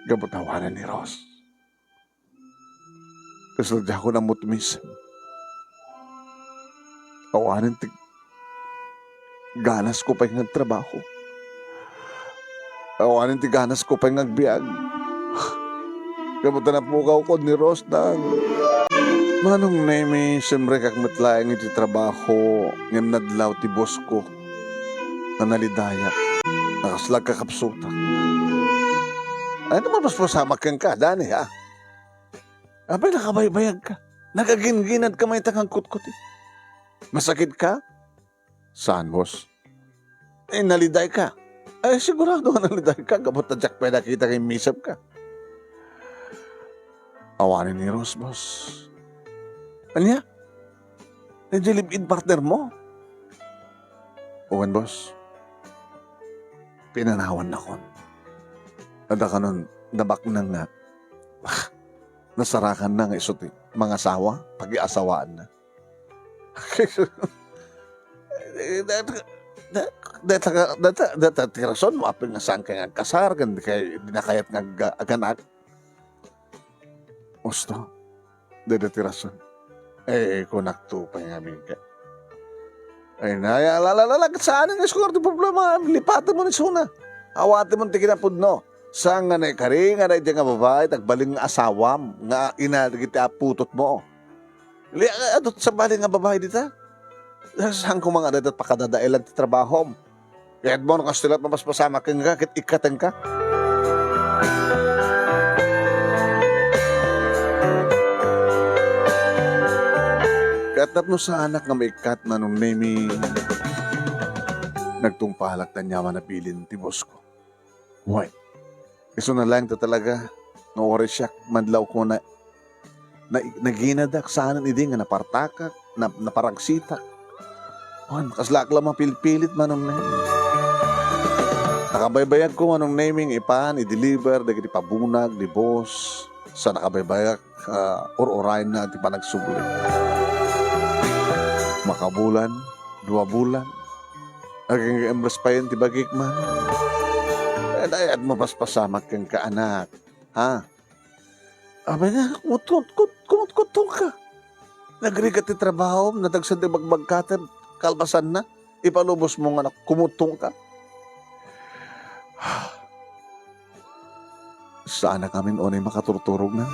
Gapu ta awanen ni Ros. Kasla diakon ammot misem. Awanen ti ganasko pay nga agtrabaho. Awanen ti ganasko pay nga agbiag. Gapu ta napukawkon ni Ros, Nang. Manong Nemi, simrekak met laeng iti trabaho ngem nadlaw ti bosko nga nalidayak. Nakasla agkakapsutak. Ay, ano man paspasamak kenka, Dani, ha? Apay, nakabaybayagka. Nagagingginadka mayta nga agkutkuti. Masakitka? Saan, boss? Eh, nalidayka. Ay, sigurado nga nalidayka. Gapu ta diak pay nakita nga immisepka. Awanen ni Ros, boss. Ania? Daydiay live-in partner mo? Wen, boss. Pinanawannakon. Adda kanon nabaknang nga, ah, nasarakanna nga isu ti mangasawa, pagiasawaanna. Dayta, dayta, dayta, dayta ti rason no apay nga saanka nga agkasar, ken di kay, di na kayat nga ag-, aganak. Husto, dayta ti rason. Eh, kunakto pay ngamin ka. Ay, na, ay, ala, ala, ala, saan nga isu ti problema? Lipatenmo ni isuna. Awatenmo ti kinapudno. Saan nga naikari nga daydiay nga babai, ti agbalin nga asawam, nga ina dagiti aputotmo? Li-, adu ti sabali nga babai dita? Saan koma nga dayta pakadadaelan ti trabahom? Kayatmo no kastoy laeng mapaspasamak kenka ket ikkatenka? Ket tapno saanak nga maikkat, Manong Nemi, nagtungpalak ti aniaman a bilin ti boss ko. Wen, isuna laeng ta talaga nga uray siak, madlawko na, na, naginadak saanen idi nga napartakak, na, naparagsitak. Wen, kasla ak la mapilpilit, Manong Nemi. Nakabaybayagko, Manong Nemi, nga ipan, i-deliver dagiti pabunag ni boss. Sa nakabaybayagak, ah, ur-urayenna ti panagsubli. Makabulan, dua bulan, agingga-imres payen ti bagik, Manong. Eh, dayta mapaspasamak kenka, anak. Ha? Apay nga, kumut-, kumut-, kumut-, kumutkutonka. Nagrigat ti trabahom, nadagsen ti bagbagkatem, kalpasanna, ipalubosmo nga nak-, kumutkutonka. Saanak ngamin unay makaturturogna.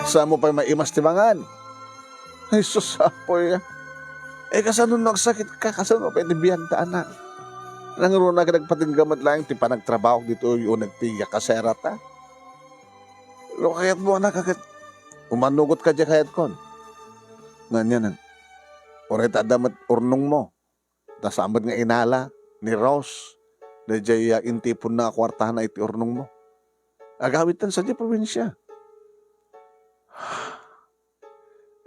Saanmo pay maimas ti mangan? Ay, sus, apoy. Eh, kasano no agsakitka? Kasano pay ti biagta, anak? Nangruna ket agpatingga met laeng ti panagtrabahok ditoy uneg ti kaserata. No kayatmo, anak, ket umanugotka diay kayatkon. Nga anianen, uray ta adda met urnongmo, ta saan met nga inala ni Rose daydiay, ah, intiponna a kuartana iti urnongmo. Agawidtan sadiay probinsia.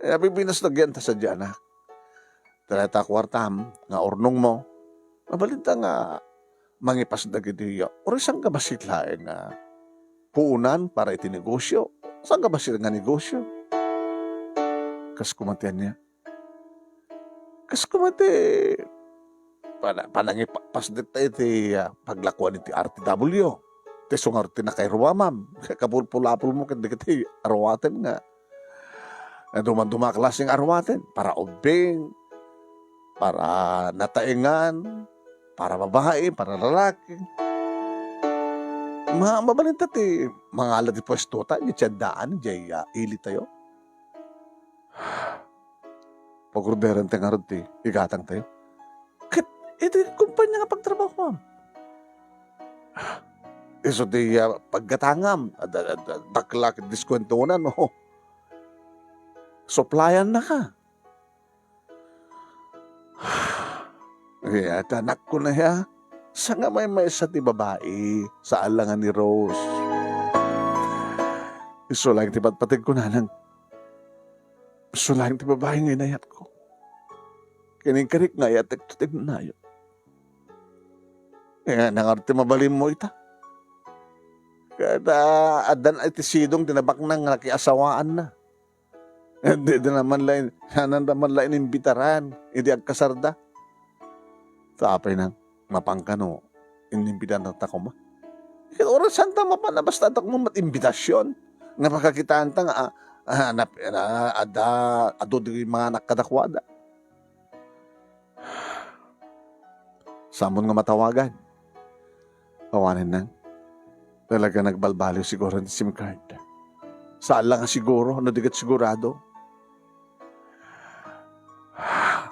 Eh, apay, pinasdagenta sadiay, anak. Dayta kuartam nga urnongmo, mabalinta nga mangipasdag iti, uray sangkabassit laeng nga puonan para iti negosyo. Sangkabassit nga negosyo. Kas koma ti ania? Kas koma ti pana-, panangipapasdetta iti, ah, paglakuan iti R T W. Ti sungar ti nakairuamam. Kapulpulapolmo ket dagiti aruaten nga Dumaduma a klaseng aruaten, para ubbing, para nataengan, para babai, para lalaki. Ma-, mabalinta ti mangala ti puestota, idiay ti addaan, idiay, ah, ilitayo. Pagorderan ti ngarud ti igatangtayo. Ket iti kumpanya nga pagtrabahoam, isu ti, ah, paggatangam, ad-, ad-, ad-, dakkel ket diskuentonan, no? Suppliannaka. Ay, anakko na ya. Saan nga maymaysa ti babai, saan la nga ni Rose. Isu laeng ti patpategko, nanang. Isu laeng ti babai nga inayatko. Ken inkarik nga ayatek ti tagnayo. Eh, nangar ti mabalinmo ita. Ket, ah, addan iti sidong ti nabaknang nga nakiasawaanna. Di, di naman la in-, saan naman la inimbitaran idi agkasarda. Ta apay nang, mapan kano, inimbitaran ta koma. Ket orasan ta mapan a basta adda koma met imbitasyon nga pakakitaanta nga, ah, ah, nap-, ah, adda, adu di manganak kadakuada. Saanmon nga matawagan. Awanen nang, talaga nagbalbaliw siguro ti sim card. Saan la nga siguro, no di ket sigurado.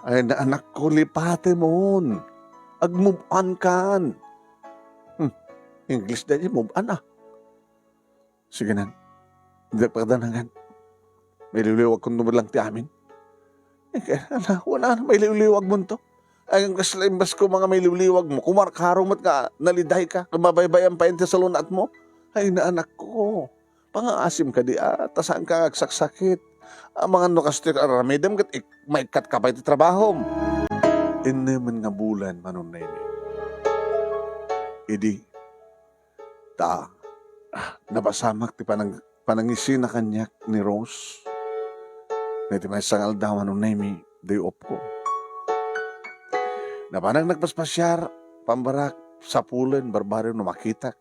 Ay, na, anakko, lipatemon. Ag-move on kan. Hmm, English da di move on, ah. Sige nang, diak pagdanangan. Mailiwliwagkon no lang ti amin. Eh, kaya, ala, wala na, mailiwliwagmonto. Ay, ang kasla imbas ko, mga mailiwliwagmo, kumarkaro met nga nalidayka, nga mabaybayan pa ti salunatmo. Ay, naanakko, pangaasim kadi, ah, ta saanka nga agsaksakit. Amangan no kastoy nga aramidem, ket ik-, maikkatka pay ti trabahom. Innemen nga bulan, Manong Nene. Idi, ta, ah, napasamak ti panang-, panangisina kaniak ni Rose. Iti maysa nga aldaw, Manong Nene, day off ko. Napanak nagpaspasiar, pambarak, sapulen, barbareng no makitak.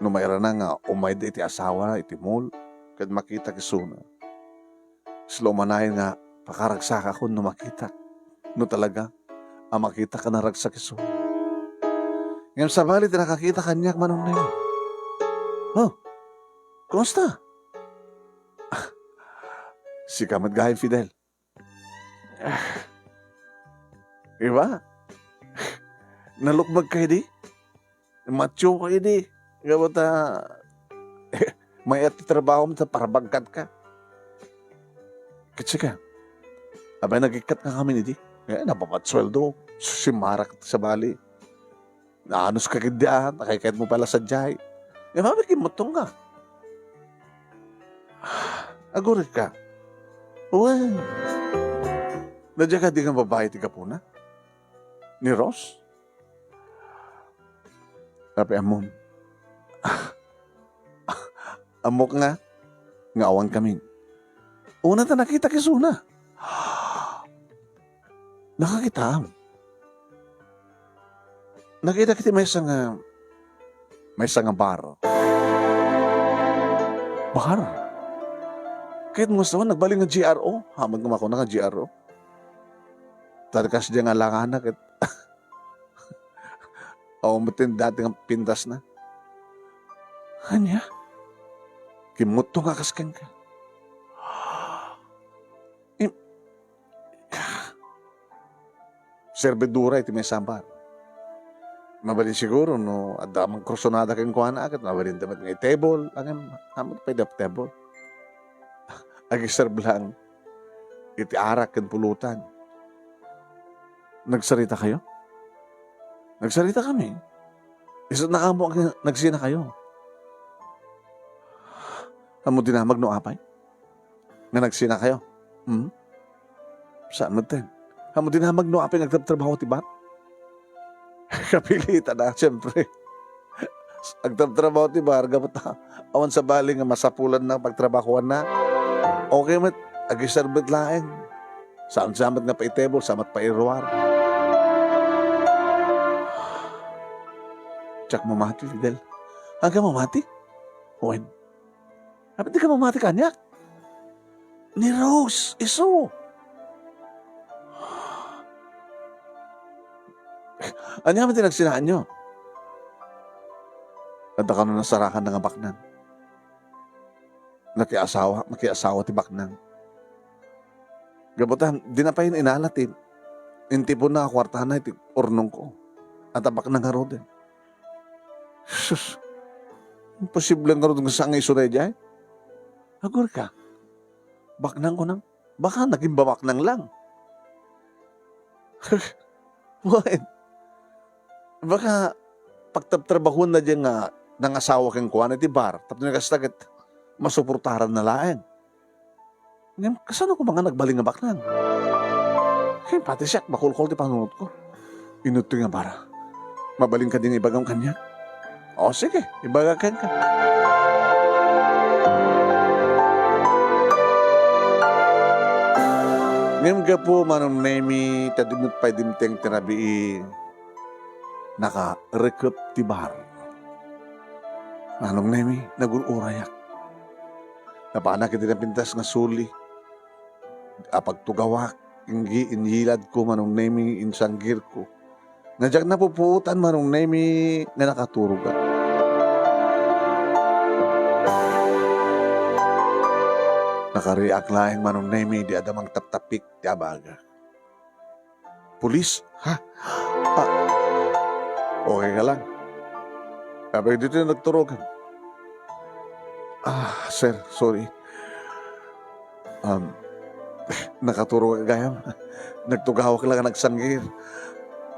No mairana nga umayda iti asawana iti mall, ket makitak isuna. Isla umanayon nga pakaragsakakon no makitak. No talaga a makitak a naragsak isu. Ngem sabali ti nakakita kaniak, Manong Nene. Oh, kumusta? Ah, sika met gayam, Fidel. Ah, iba? Nalukmagka idi? Matioka idi? Gapu ta, mayat ti trabahom ta parabagkatka. Ket sika, apay, nagikkatka ngamin idi? Eh, napapatsueldo. Simarak sabali. Naanuska ketdi, ah, nakaykayatmo pay la sadiay. Ngem apay, kimmuttongka. Agurika. Wen. Diak kadi nga babai ti gapuna? Ni Rose? Apay, ammom. Ammok nga, nga awan kami. Una ta nakitak isuna. Nakakitam. Nakitak iti maysa nga, maysa nga bar. Bar? Ket no kasta, nagbalin nga G R O. Amangan nga makuna nga G R O. Ta kasdi nga langana ket awan met ti dati nga pintasna. Ania? Kimmutto nga kas kenka. Im-, servidora iti maysa a bar. Mabalin siguro no adda man kursunada kenkuana, ket mabalinda met nga itebol, ngem, ammok pay, di apay tebol. Agiserve lang iti arak ken pulutan. Nagsarita kayo? Nagsarita kami. Isu nga ammok nga nagsina kayo. Ammok dinamag no apay nga nagsina kayo? Hmm? Saan met ten? Ammok dinamag no apay nga agtrabtrabaho ti bar? Kapilitan a, siyempre. Agtrabtrabaho ti bar, gapu ta awan sabali nga masapulanna pagtrabahoanna. Okay met, agiserve met laeng. Saan, saan met nga paitebol, saan met pairuar. Diak mamati, Fidel. Ania, mamati? Wen. Apay, dika mamati kaniak? Ni Rose, isu. Ania met ti nagsinaanyo? Dakano nasarakan nga baknang. Nakiasawa, makiasawa ti baknang. Gapu ta, dina pay inala ti intiponna a kuartana iti urnongko. Adda baknang ngaruden. Sus, imposible ngarud nga saan nga isu daydiay? Agurka, baknang kunam? Baka naging babaknang lang. Wen, baka pagtrabtrabahuenna diay nga nangasawa kenkuana iti bar, tapno kasta ket masuportaranna laeng. Ngem kasano koma nga nagbalin nga baknang? Ken pati siak, bakulkol ti panunotko. Inuttoy nga bara. Mabalin kadi nga ibagam kaniak? O, sige, ibagak kenka. Ngem gapu, Manong Nemi, ta di met pay dimteng ti rabii, nakarekep ti bar. Manong Nemi, nagur-urayak. Napanak iti napintas nga suli. Apagtugawak, inggi, inyiladko, Manong Nemi, insanggirko. Nga diak napupuotan, Manong Nemi, nga nakaturogak. Nakariak laeng, Manong Nemi, di adda mangtaptapik ti abaga. Pulis? Ha? Ah, okay ka lang? Apay ditoy nagturogan? Ah, sir, sorry. Um, nakaturog gayam. Nagtugawak lang nga nagsanggir.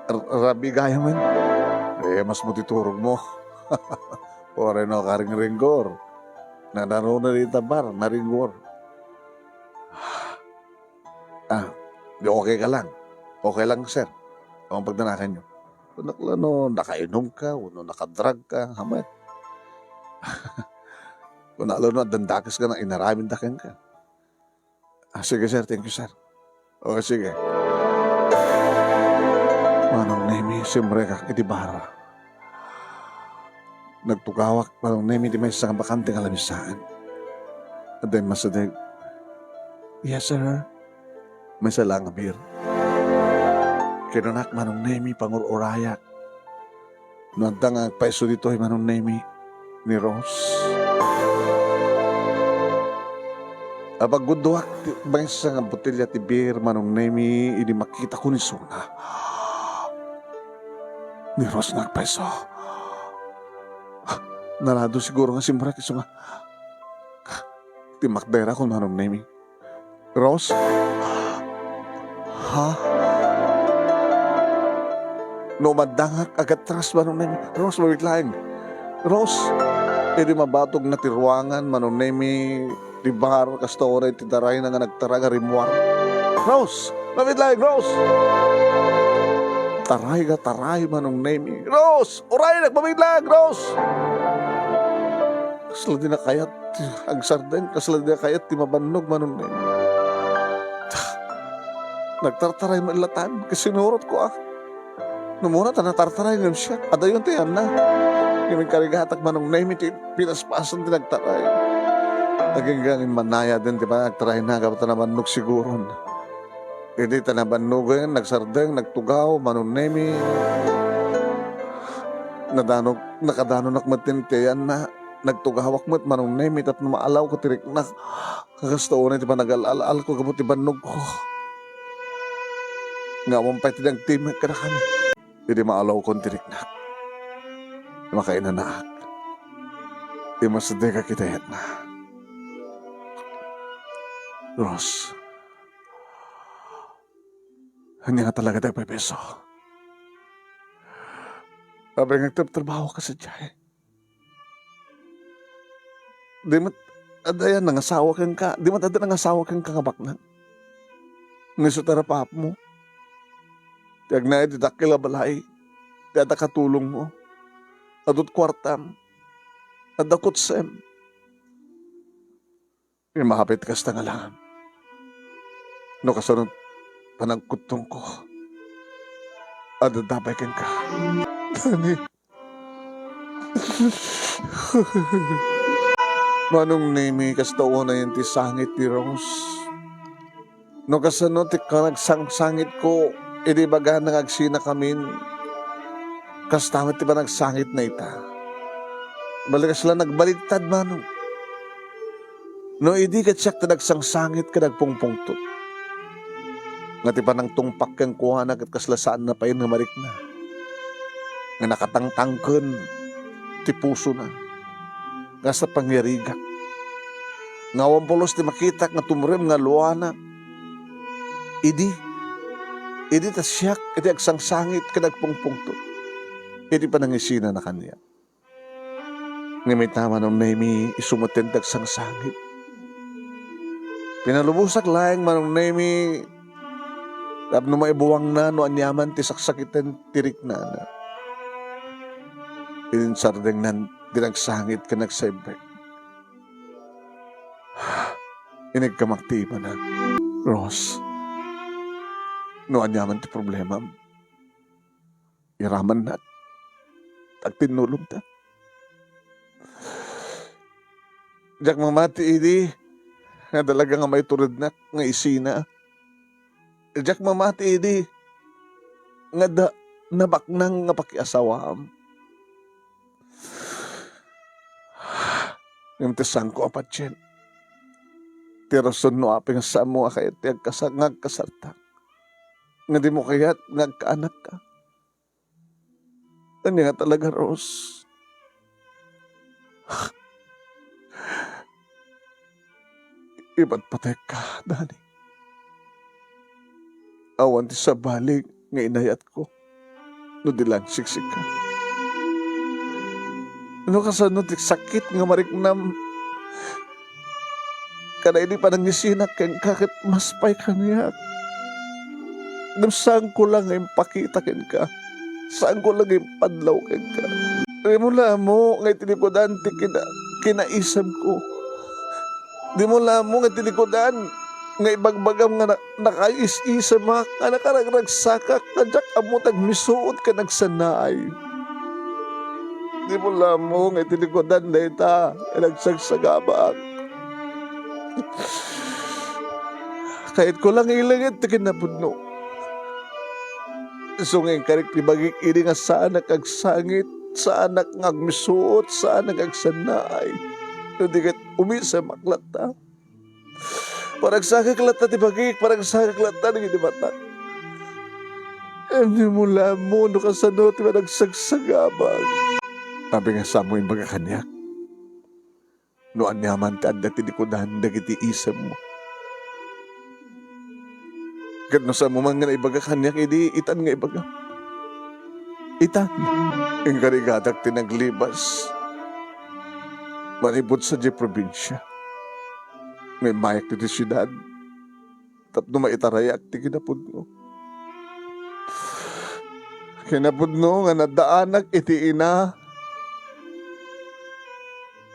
R-, rabii gayam, men. Eh, mas mo ti turog mo. Uray no karingringgor. Nanaruna dita bar, naringgor. Ah, di okay ka lang? Okay lang, sir. Ang pagdanakan nyo. Kunak la no nakainom ka, wenno nakadrug ka, hamet. Kunak la no addan dakes nga inaramidda kenka. Ah, sige, sir. Thank you, sir. O, sige. Manong Nemi, simrekak iti bar. Nagtugawak, Manong Nemi, ti maysa nga bakante nga lamisaan. Adda immasideg. Yes, sir. Maysa la nga beer. Kinunak, Manong Nemi, pangur-urayak. No adda nga agpayso ditoy, Manong Nemi, ni Rose. Apaggudduak ti maysa nga botelya ti beer, Manong Nemi, idi makitak ni isuna. Ni Rose nga agpayso. Narado siguro nga simrek isu nga. Timmakder ako, Manong Nemi. Rose? Ha? No umaddangak, agatras, Manong Nemi. Rose, mabiit laeng. Rose! Idi mabatogna ti ruangan, Manong Nemi, ti bar, kasta uray ti tarayna nga nagtaray nga rimmuar. Rose! Mabiit laeng, Rose! Taray nga taray, Manong Nemi. Rose! Uraynak, mabiit laeng, Rose! Kasla di nakayat ti agsardeng, kasla di nakayat ti mabannog, Manong Nemi. Nagtartaray met latan, ket sinurotko, a. No umuna ta natartaray ngem siak, adayon ti ayanna. Ngem inkarigatak, Manong Nemi, ti pinaspasen ti nagtaray. Agingga nga immanayaden ti panagtarayna gapu ta nabannog siguron. Idi ta nabannogen, nagsardeng, nagtugaw, Manong Nemi. Nadano-, nakadanonak met ti ayanna. Nagtugawak met, Manong Nemi, tapno maalawko ti riknak. Kasta unay ti panagal-al-alko gapu ti bannogko. Nga awan pay ti nagtimek kadakami. Idi maalawkon ti riknak, makainanaak. Immasidegak iti ayanna. Rose, ania nga talaga ti agpaypayso? Apay nga agtrabtrabaho ka sadiay? Di met adda ayan nangasawa kenka, di met adda nangasawa kenka nga baknang. Nga isu ti arapaapmo. Ti agnaed ti dakkel a balay, ti adda katulongmo. Adut kuartam, adda kotsem. Imapit kasta nga lang. No kasano panagkuttongko, adda pay kenka. Dani. Manong Nemi, kasta unayen ti sangit ni Rose. No kasano ti panagsangsangitko idi ibagana nga agsinakamin, kasta met ti panagsangitna ita. Bali kasla nagbaligtad, manong. No idi ket siak ti nagsangsangit ken agpungpungtot, nga ti panangtungpak kenkuana ket kasla saanna pay nga marikna, nga nakatangtangken ti pusona, nga sa pangyarigak, nga awan pulos ti makitak nga tumrem nga luanak, idi, idi ta siak iti agsangsangit ken agpungpungtot iti panangisinana kaniak. Ngem ita, Manong Nemi, isu met ti agsangsangit. Pinalubosak laeng, Manong Nemi, tapno maibuangna no aniaman ti saksakiten ti riknana. Iti insardengnan ti nagsangit ken nagsaibbek. Inigkamak ti imanak. Rose, no aniaman ti problemam, iramannak. Agtinnulongta. Diak mamati idi nga talaga nga maiturednak nga isina. Diak mamati idi nga da, nabaknang nga pakiasawaam. Ngem ti saanko a patien, ti rason no apay nga saanmo nga kayat ti agkasa-, nga agkasartak, nga dimo kayat nga agkaanakka. Ania nga talaga, Rose? Ipatpatekka, Dani. Awan ti sabali nga inayatko no di laeng siksika. No kasano ti sakit nga mariknam kada idi panangisinak kenka ket mas pay kaniak. Ngem saanko la nga impakita kenka. Saanko la nga impadlaw kenka. Dimo la ammo nga iti likudan ti kina-, kinaisamko. Dimo la ammo nga iti likudan nga ibagbagam nga na-, nakaisisem nga nakaragragsakak, nga diak ammo ti agmisuot ken agsannaay. Dimo la ammo nga iti likudan dayta nga nagsagsagabak. Kayatko la nga ilanget ti kinapudno. Isu nga inkarik ti bagik idi nga saanak agsangit, saanak nga agmisuot, saanak agsannaay. No di ket umisemak latta. Paragsakek latta ti bagik, paragsakek latta dagiti matak. Dimo la ammo no kasano ti panagsagsagabak. Apay nga saanmo imbaga kaniak no aniaman ti adda ti likudan dagiti isemmo. Ket no saanmo man nga naibaga kaniak, idi itan nga ibagam. Itan. Inkarigatak ti naglibas manipud sadiay probinsia. Ngem immayak ditoy siudad tapno maitarayak ti kinapudno. Kinapudno nga naddaanak iti ina.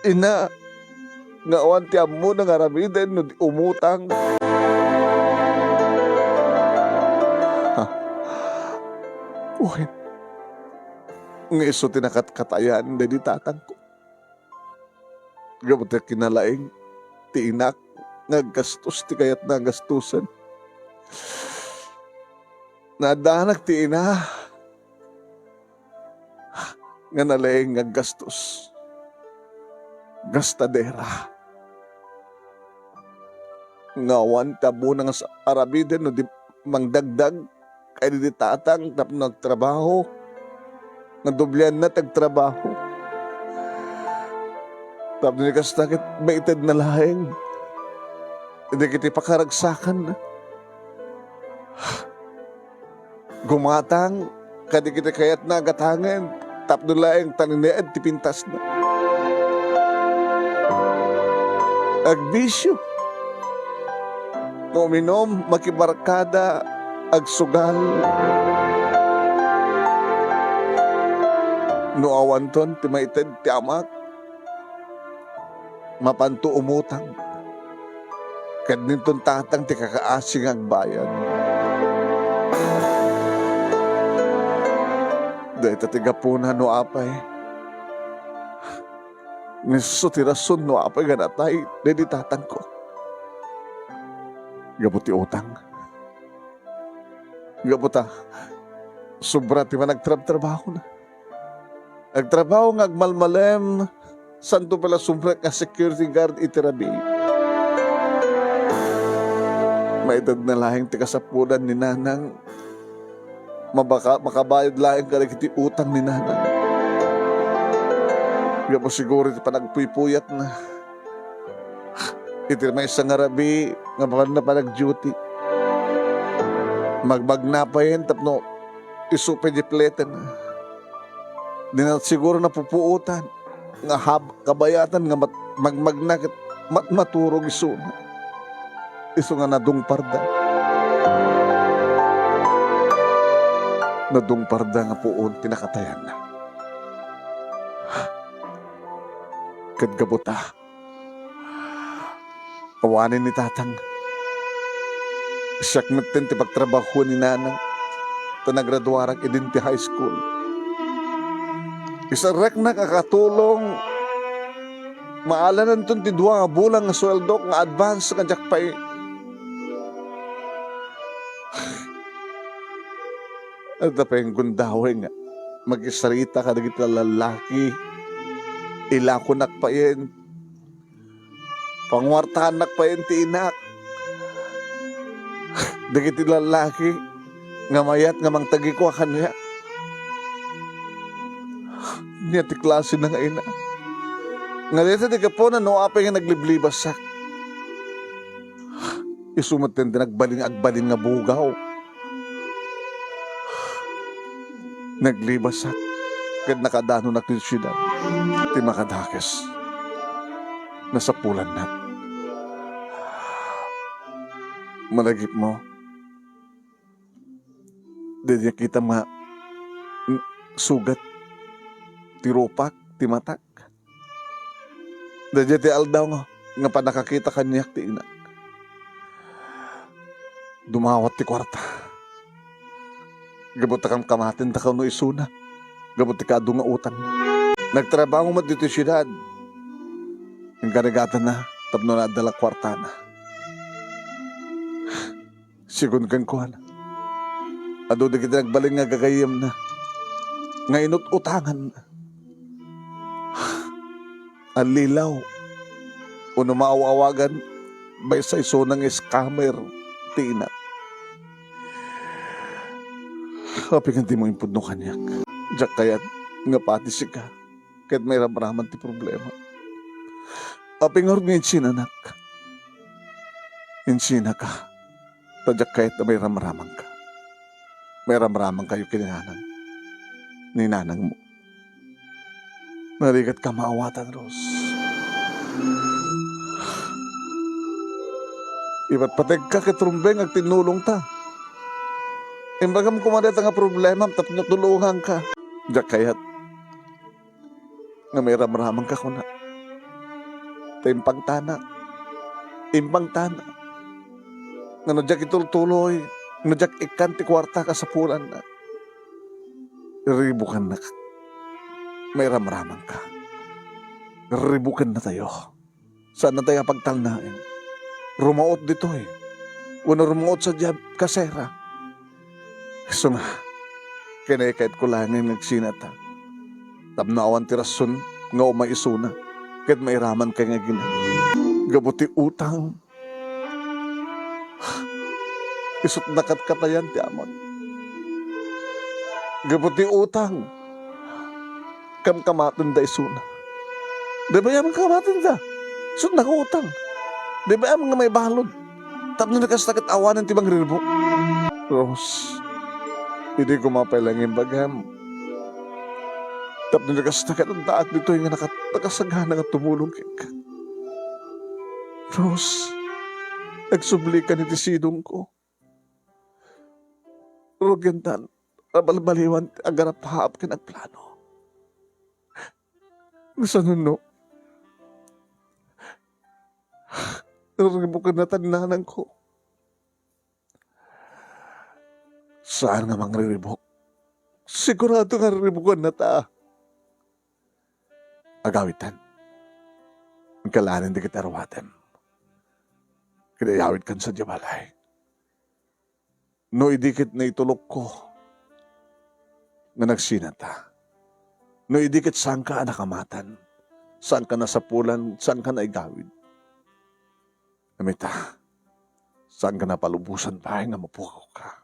Ina nga awan ti ammona nga aramiden no di umutang. Ha? Wen, nga isu ti nakatkatayan daydi tatangko. Gapu ta kinalaing ti inak nga aggastos ti kayatna a gastosen. Naddaanak ti ina nga nalaing nga aggastos. Gastadera. Nga awan ti ammona nga sa-, aramiden no di mangdagdag kaydi ti tatang tapno agtrabaho, nga doblianna ti agtrabaho. Tapno di kasta ket maitedna laeng dagiti pakaragsakanna. Gumatang kadagiti kayatna a gatangen tapno laeng ta ninaed ti pintasna. Agbisio. Nga uminum, makibarkada, agsugal. No awanton ti maited ti amak, mapanto umutang. Ket dinton tatang ti kakaasi nga agbayad. Dayta ti gapuna no apay. Isu ti rason no apay nga natay daydi tatangko. Gapu ti utang. Gapu ta sobra ti panagtrabtrabahona. Nagtrabaho nga agmalmalem, Santo pala sumrek nga security guard iti rabii. Maitedna laeng ti kasapulan ni Nanang. Mabaka-, makabayad laeng kadagiti utang ni Nanang. Gapu siguro iti panagpuypuyatna. Iti maysa nga rabii nga mapanna panag-duty, magmagna payen tapno isu pay di pleten. Di na siguro napupuotan nga hab-, kabayatan nga mat-, magmagna ket mat-, maturog isuna. Isu nga nadungparda. Nadungparda nga puon ti nakatayanna. Ket gapu ta, awanen ni Tatang. Siak metten ti pagtrabahoen ni Nanang, ta nagraduarak idin ti high school. Iserreknak a katulong, maalananton ti dua nga bulan nga sueldok nga advance nga diak pay. Adda pay gundaway nga makisarita kadagiti lallaki. Ilakonak payen. Panguartaannak payen ti inak. Dagiti lallaki nga mayat nga mangtagikua kaniak. Nia ti klasina nga ina. Nga dayta ti gapuna no apay nga nagliblibasak. Isu met ti nagbalin, agbalin nga bugaw. Naglibasak ket nakadanonak ti siudad. Ti makadakes, nasapulannak. Malagipmo, daydiay kitam nga, mm, sugat ti rupak, ti matak. Daydiay ti aldaw nga, nga pannakakita kaniak ti inak. Dumawat ti kuarta. Gapu ta kamkamaten da kano isuna. Gapu ti kaadu nga utangna. Nagtrabaho met ditoy siudad. Inkarigada na tapno naadda la kuartana. Sigun kenkuana, adu dagiti nagbalin nga gagayyemna nga inut-utanganna. Allilaw, wenno maaw-awagan, maysa isuna nga scammer ti ina. Apay nga dimo impudno kaniak? Diak kayat nga pati sika ket mairamraman ti problema. Apay ngarud nga insinanak? Insinaka. Ta diak kayat a mairamramanka. Mairamramankayo ken ni nanang, ni nanangmo. Narigat ka maawatan, Rose. Ipatpategka ket rumbeng agtinnulongta. Imbagam koma dayta nga problemam tapno tulonganka. Diak kayat nga mairamramanka kuna. Ta impangtanak. Impangtanak. Nga no diak itultuloy, no diak ikkan ti kuarta kasapulanna, irribukannak. Mairamramanka. Irribukannatayo. Saannatayo a pagtalnaen. Rumaot ditoy. Wenno rumaot sadiay kasera. Isu nga, kinaykayatko laeng nga agsinata. Tapno awan ti rason nga umay isuna, ket mairamanka nga agina. Gapu ti utang, isut nakatkatayan ti amak. Gapu ti utang, kamkamatenda isuna. Di ba yaman kamatenda? Isut nakautang. Di ba yaman nga maibalud? Tapno no kasta ket awanen ti mangriribuk. Rose, idi koma pay laeng imbagam. Tapno no kasta ket addaak ditoy nga nakat-, nakasagana nga tumulong kenka. Rose, agsublikan iti sidongko. Rugiantan a balbaliwan ti agaraphaap ken agplano. Kasano no irribukennata ni nanangko? Saan nga mangriribuk. Sigurado nga riribukennata. Agawitan. Inkalanen dagiti aruatem. Ket ayawidkan sadiay balay. No idi ket naitulokko nga nagsinata, no idi ket saanka a nakamatan, Saanka nasapulan, saanka naigawid. Ngem ita, saanka napalubosan pay nga mapukawka.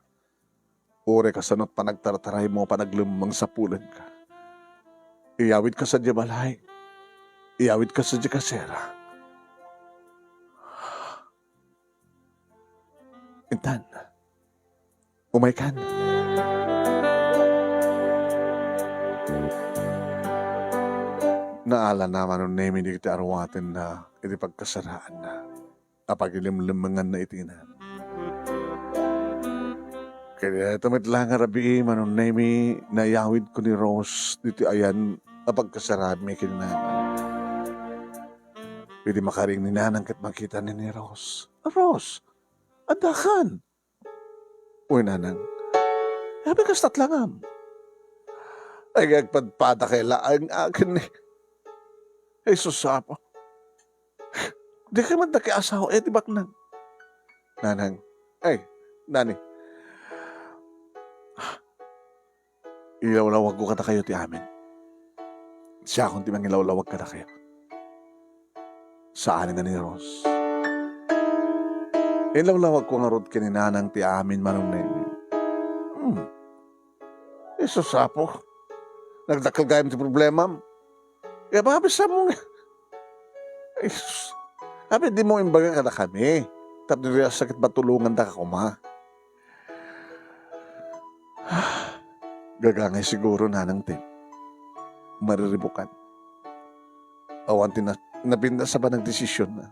Uray kasano ti panagtartaraymo a panaglemmeng sapulenka. Iyawidka sadiay balay. Iyawidka sadiay kasera. Intan, umaykan. Naalana Manong Nemi dagiti aruatenna iti pagkasaraanna a pagilemlemmenganna iti ina. Ket ita met la nga rabii, Manong Nemi, nayawidko ni Rose ditoy ayan a pagkasaraanmi ken ni Nanang. Idi makaring ni Nanang ket makitana ni Rose, "Rose, addakan?" "Uy, Nanang, apay kasta ti langam?" "Ay, agpadpadakay laeng akin ni." "Ay, sus, Apo. Dikay met dakay asawa, eh, ti baknang." "Nanang, ay, Nani, ilawlawagko kadakayo ti amin. Siakon ti mangilawlawag kadakayo." Saan nga ni Rose. Inlawlawagko ngarud ken ni Nanang ti amin, Manong Nemi. Hmm. Ay, sus, Apo. Nagdakkel gayam ti problemam. Kaya mabisan mo nga. Ay, sus. Abi, dimo imbaga kadakami. Tapno di sakit matulongandaka koma. Gagangay siguro, Nanang, ti mariribukan. Awan ti na-, napintas a panagdesisionna.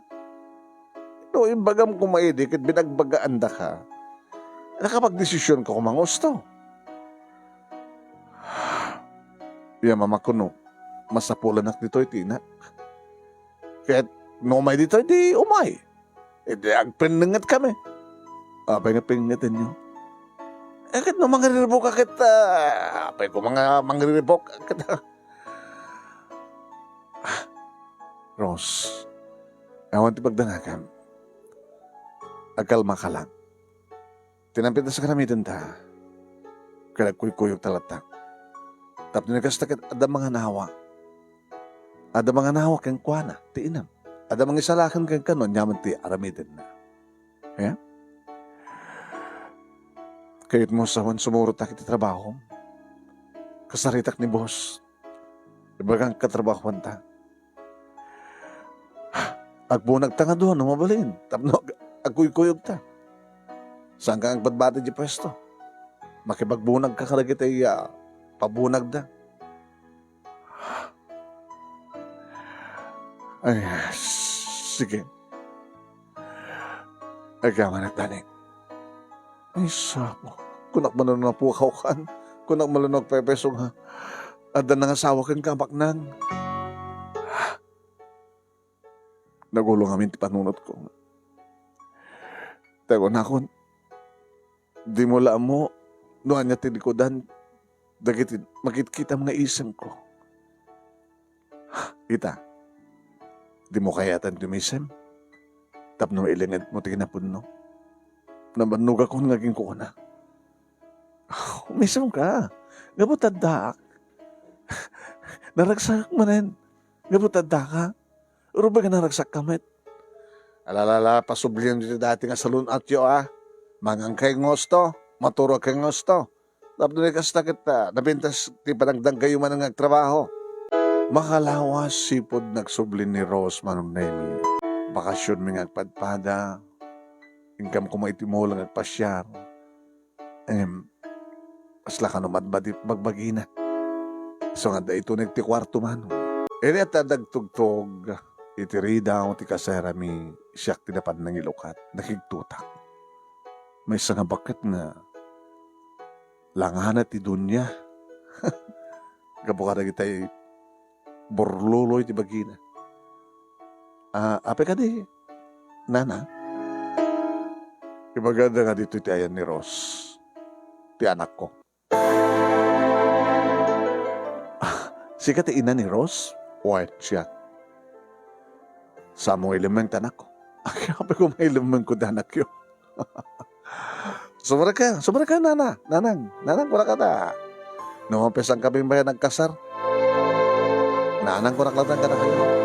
No imbagam koma idi ket binagbagaandaka, nakapagdesisionka koma nga husto. Ya, Mama, kuno, masapulanak ditoy ti inak. Ket no umay ditoy, di umay. Idi agpennengetkami. Apay nga pengetenyo? Eh, ket no mangiriribuk ket, ah, apay koma nga mangiriribuk ket, ah, Rose, awan ti pagdanagam. Agkalmaka lang. Ti napintas a aramidenta, ket agkuykuyogta latta. Tapno ni kasta ket adda manganawa. Adda manganawa kenkuana ti inam. Adda mangisalakan kenka no aniaman ti aramidenna. Ya? Kayatmo sa awan sumurot iti trabahom. Kasaritak ni boss. Ibagan katrabahuanta. Agbunagta nga dua no mabalin. Tapno ag-, agkuykuyogta. Saanka agbatbati ti puesto. Makipagbunagka kadagiti, ah, pabunagda. Ay, sige. Agyamanak, Dani. Ay, sako. Kunak man no napukawkan. Kunak man no nagpepeso nga adda nangasawa kenka, baknang. Nagulong amin ti panunotko. Tayo nakon, dimo la ammo no ania ti likudan dagiti makitkitam nga isemko. Ita, dimo kayatan ti umisem tapno mailingedmo ti kinapudno. Nabannogakon nga aginkukuna. Umisemka. Gapu ta addaak. Naragsakak manen. Gapu ta addaka. Rumbeng a naragsakka met. Ala, ala, ala, pasubliam ditoy dayta nga salun-atyo, a. Mangankay nga husto, maturogkay nga husto. Tapno di kasta ket, ah, napintas ti panagdanggayo manen nga agtrabaho. Makalawas sipud nagsubli ni Rose, Manong Nemi. Bakasionmi nga agpadpada. Inkam koma iti mall nga agpasiar. Em, kasla kano matbadi bagbagina. Isu nga adda ituneg ti kuarto, Manong. Idi adda dagtugtog iti ridaw ti kaserami, siak ti napan nangilukat. Nakigtutak. Maysa nga bakket nga langana ti dunia. Gapu kadagitay burloloy ti bagina. Ah, apay kadi, Nana? Ibagada nga ditoy ti ayan ni Rose, ti anakko. Ah, sika ti ina ni Rose? Wen, siak. Saan mo nga ilemmeng ti anakko? Apay koma ilemmengko ti anakyo? Sumrek ka, sumrek ka, nana, nanang, nanang, kunak ata. No mapisan kami bayan nagkasar. Nanang, kunak latta kada kayo.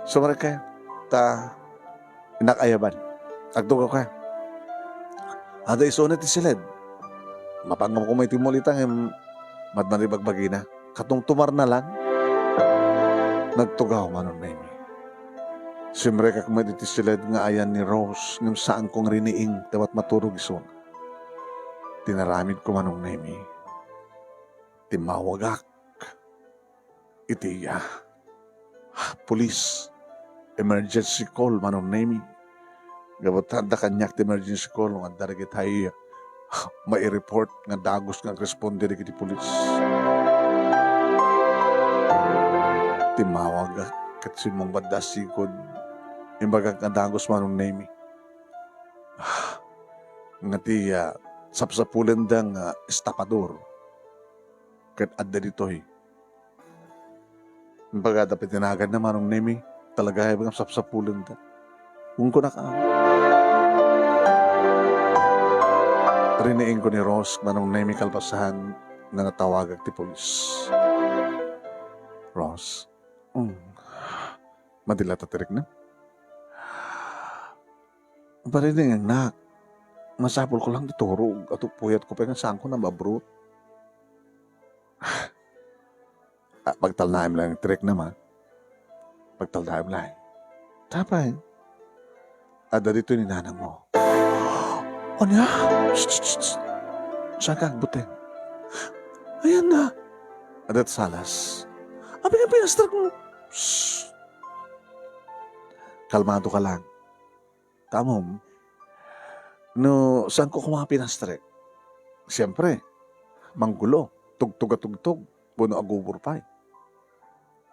Sumrekkayo, ta innak ayaban. Agtugawkayo. Adda isuna ti siled. Mapanggap koma iti mulita ngem madman ibagbagina. Katungtumarna lang. Nagtugaw Manong Nemi. Simrekak met iti siled nga ayan ni Rose ngem saanko nga riniing ta mat-, maturog isuna. Tinaramidko Manong Nemi. Timmawagak iti, ah, police emergency call Manong Nemi. Gapu ta adda kaniak ti emergency call nga adda dagiti, ah, maireport nga dagus nga agresponde dagiti pulis. Timmawagak ket simmungbat da sigud. Imbagak nga dagus Manong Nemi. Ah, nga ti, ah, sapsapulenda nga estapador ket adda ditoy. Imbagada pay ti naganna Manong Nemi, talaga nga sapsapulenda. Wen kunak a. Riniingko ni Rose Manong Nemi kalpasan nga natawagak ti pulis. Rose, mm, madi la ta ti rikna? Bariniingnak. Masapulko lang ti turog. Ato puyatko pay nga saanko nga mabrut. Ah, pagtalnaem lang ti riknam, a. Pagtalnaem lang. Apay? Adda ditoy ni nanangmo. Ania? Shh, shh, shh, shh. Saanka agbuteng? Ayanna. Adda ti salas. Apay nga pinastrekmo? Shh. Kalmadoka lang. Ammom, no saanko koma pinastrek, siempre, manggulo, tugtog a tugtog, wenno agubor pay.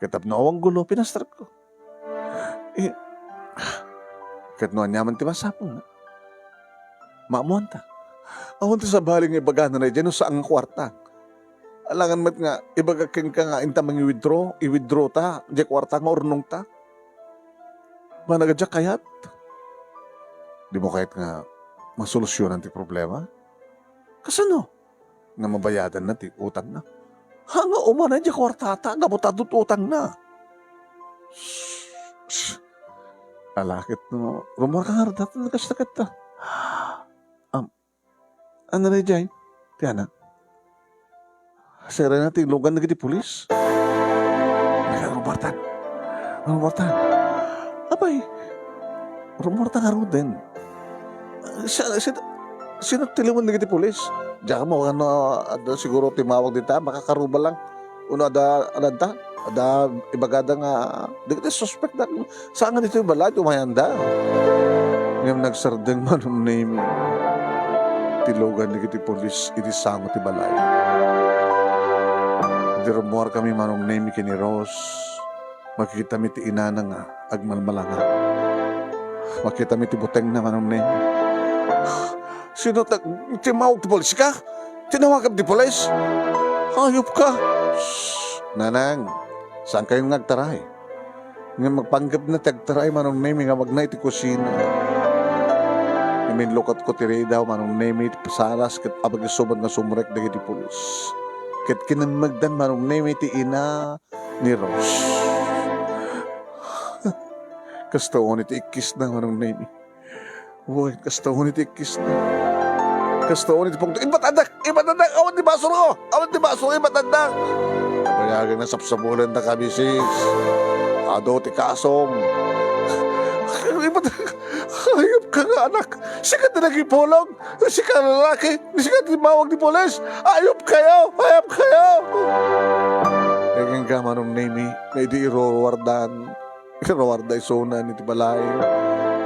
Ket tapno awan gulo, pinastrekko. Eh, ket no aniaman ti masapulna, maammoanta. Awan ti sabali nga ibagana daydiay no saan nga kuarta. Alangan met nga ibagak kenka nga inta mangi-withdraw, i-withdraw ta, diay kuarta nga urnongta. Managadiak kayat? Dimo kayat nga masolusyonan ti problema? Kasano? Nga mabayadanna ti utangna. Ha, nga umanay diay kuartata, gapu ta adda utangna. Ala ket no, rummuarka ngarud, dayta, kasta ket ta. Am, Ania daydiay? Ti anak. Sirena ti ilugan dagiti pulis. Ay, rummuartan. Rummuartan. Apay, rummuarta ngaruden. Si-, si-, sino ti ilugan dagiti pulis? Diak ammo, ano, adda siguro timmawag dita, makakaruba lang. Uno adda, adda, adda ibagada nga, dagiti suspek da, saan nga ditoy balay, tumayanda. Ngem nagsardeng Manong Nemi ti ilugan dagiti pulis iti sango ti balay. Idi rummuarkami Manong Nemi ken ni Rose, makitami ti inana nga agmalmalanga. Makitami ti butengna Manong Nemi. Sino ta-, timmawag ti pulis ka? Tinawagam ti pulis? Hayop ka! Shh! Nanang, saankayon nga agtaray? Ngem panggepna ti agtaray Manong Nemi nga magna iti kusina. Ngem inlukatko ti ridaw Manong Nemi iti salas ket apagisubat nga sumrek dagiti pulis. Ket kinemmegdan Manong Nemi ti ina ni Rose. Kasta unay ti ikkisna Manong Nemi. Uy, kasta unay ti ikkisna. Kasta unay ti pungto. Ibatandak! Ibatandak! Awan ti basolko! Awan ti basolko! Ibatandak! Napayagan nga sapsapulendaka, misis. Adu ti kasom. Ibatandak! Hayop ka nga anak! Sika ti nagipulong! Sika lalaki! Sika ti timmawag ti pulis! Hayop kayo! Hayop kayo! Kenka Manong Nemi, nga idi iruruardan, iruarda isuna iti balay.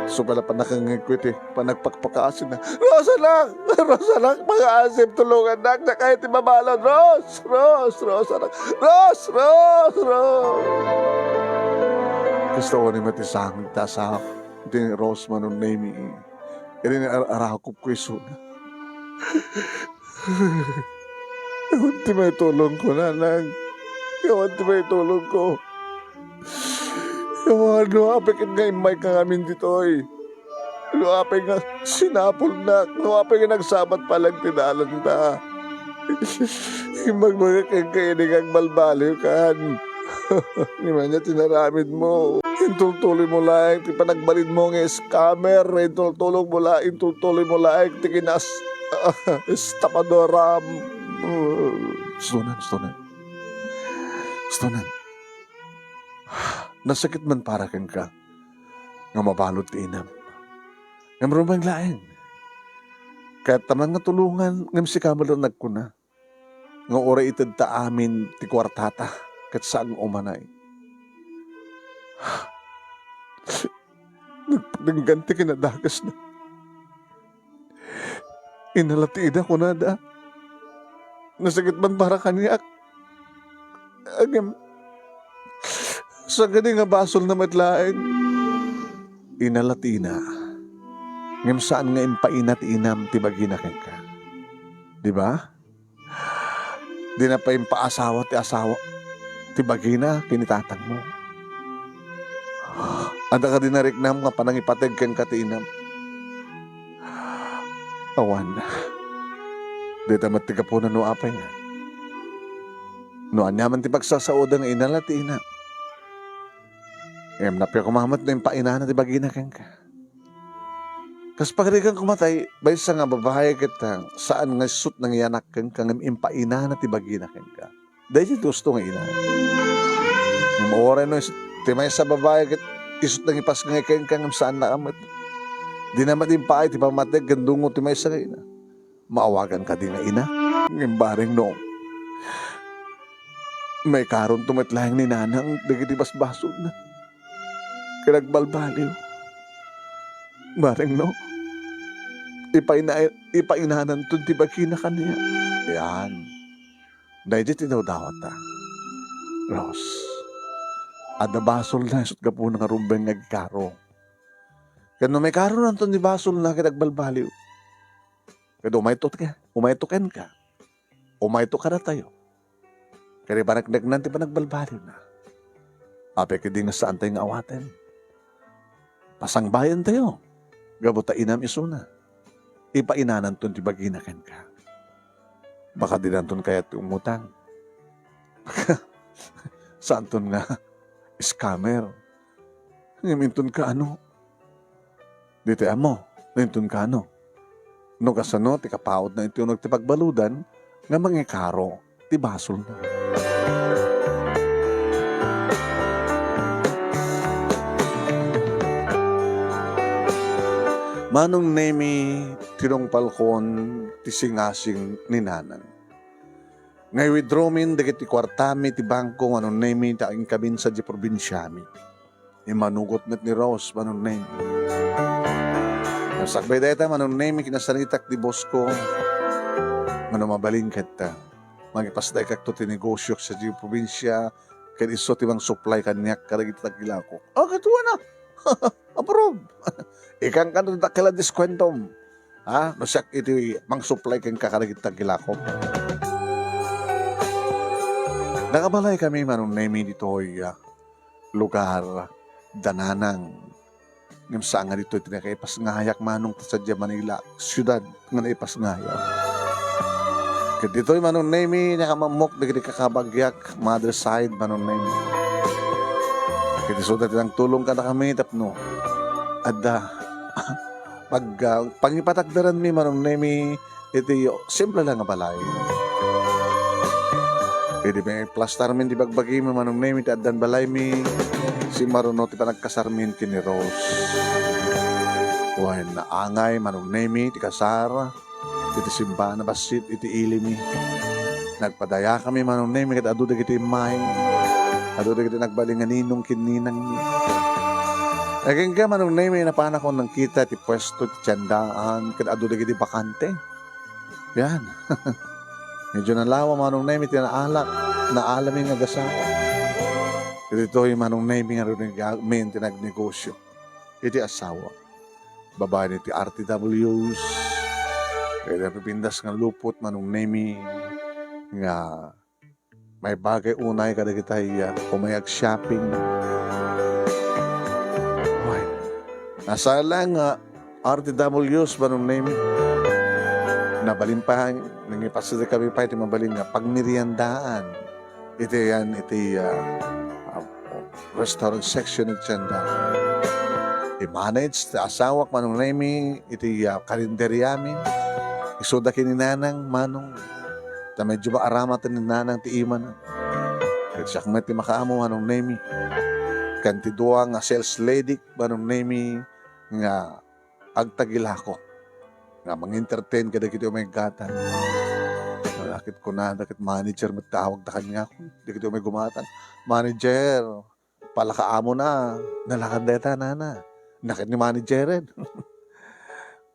Isu pay la pannakangngegko iti panagpakpakaasina. Rose, anak! Rose, anak! Pangaasip, tulongannak! Dakayo ti mabalud! Rose! Rose! Rose, anak! Rose! Rose! Rose! Kasta unay met ti sangag ta sa iti Rose Manong Nemi. Idi ar-, arakupko isuna. Awan ti maitulongko, nanang. Awan ti maitulongko. Awan, no apay ket nga immayka ngamin ditoy. No apay nga sinapulnak, no apay nga nagsabat pay lang ti dalanta. Imbagbaga kenka idi nga agbalbaliwkan. Ngem ania ti inaramidmo? Intultuloy mo laeng ti panagbalinmo nga scammer. Intultuloy mo la-, intultuloy mo laeng ti kinas-, estafadoram. Stonan, stonan. Stonan. Nasakit man para kenka nga mabalud ti inam. Ngem rumbeng laeng. Kayat ta man nga tulongan, ngem sika met la nagkuna nga uray itedta amin ti kuartata ket saan nga umanay. Nagpatenggan ti kinadagasna. Inala ti ida, kunada. Nasakit man para kaniak. Ngem, saan kadi nga basolna met laeng? Inala ti ina. Ngem saan nga impaina ti inam ti bagina kenka. Di ba? Dina pay impaasawa ti asawa, ti bagina ken ni tatangmo. Adda kadi nariknam nga panangipateg kenka ti inam? Awan. Dita met ti gapuna no apay nga. No ania man ti pagsasaoda nga inala ti ina. Ngem nappiak koma met no impainana ti bagina kenka. Kas pagarigan koma tay, maysa nga babai ket, ah, saan nga isut nangiyanak kenka ngem impainana ti bagina kenka. Daydi ti gusto nga ina. Ngem uray no is-, ti maysa babai ket isut nangipasngay kenka ngem saanna met. Dina met impaay ti pammateg ken dungo ti maysa nga ina. Maawagan kadi nga ina? Ngem bareng no maikaronto met laeng ni nanang dagiti basbasolna ken agbalbaliw. Bareng no ipaina-, ipainananton ti bagina kaniak. Yan. Daydi ti dawdawata. Rose, adda basolna isut gapuna nga rumbeng nga agikaro. Ken no maikaronanton ti basolna ket agbalbaliw, ket umayto ken-, umayto kenka, umayto kadatayo. Ket ipanekneknan ti panagbalbaliwna. Apay ketdi nga saantayo nga awaten? Pasangbaentayo gapu ta inam isuna. Ipainananton ti bagina kenka. Baka dinanton kayat ti umutang. Saanton nga scammer. Ngem inton kaano? Ditoy ammo, no inton kaano? No kasano ti kapautna iti uneg ti pagbaludan nga mangikaro ti basolna. Manong Nemi, tinungpalkon ti singasing ni nanang. Nga i-withdraw min dagiti kuartami ti bangko, Manong Nemi, ta inkamin sadiay probinsiami. Immanugot met ni Rose, Manong Nemi. Sakbay dayta, Manong Nemi, kinasaritak ti boss ko nga no mabalin ketta, mangipasdaykakto ti negosiok sadiay probinsia, ken isu ti mangsupply kaniak kadagiti tagilakok. Ah, katuana! Approve! Ikankanto ti dakkel a diskuentom. Ha? No siak iti mangsupply kenka kadagiti tagilakok. Nakabalaykami, Manong Nemi, ditoy, ah, lugar da nanang. Ngem saan nga ditoy ti nakaipasngayak, manong, ta sadiay Manila, siudad nga naipasngayak. Ket ditoy, Manong Nemi, nakamammok dagiti kakabagiak, mother side, Manong Nemi. Ket isuda ti nangtulong kadakami tapno adda pag-, ah, pangipatakderanmi, Manong Nemi, iti simple lang nga balay. Idi plastarmin ti bagbagimi, Manong Nemi, ti addan balaymi, simmaruno ti panagkasarmin ken ni Rose. Wen, naangay, Manong Nemi, ti kasar iti simbahan a bassit iti ilimi. Nagpadayakami, Manong Nemi, ket adu dagiti immay. Adu dagiti nagbalin nga ninong ken ninangmi. Agingga, Manong Nemi, napanakon nangkita ti puesto ti tiendaan ket adu dagiti bakante. Yan. Medyo nalawa, Manong Nemi, ti naalak, naalami nga agasawa. Ditoy, Manong Nemi, nga runigamin ti nagnegosyo iti asawa. Babaen iti R T Ws, ket napipintas nga lupot, Manong Nemi, nga maibagay unay kadagitay, ah, umayag shopping. Oy, nasala nga R T Ws, Manong Nemi. Nabalin pa, nangipasada kami pay ti mabalin nga pagmeriendaan. Iti yan, iti, ah, ah, restaurant section iti tienda. I-manage ti asawak, Manong Nemi, iti, ah, karinderiami. Isuda ken ni Nanang, Manong, ta medyo maaramaten ni Nanang ti imana. Ket siak met ti makaammo, Manong Nemi. Ken ti dua nga sales lady, Manong Nemi, nga agtagilako nga mangentertain kadagiti umay gatang. Nalakit kunada ket manager met tawagda kaniak. Dagiti umay gumatang, "Manager, palakaamona, nalakad dayta, nana." Naket ni manageren.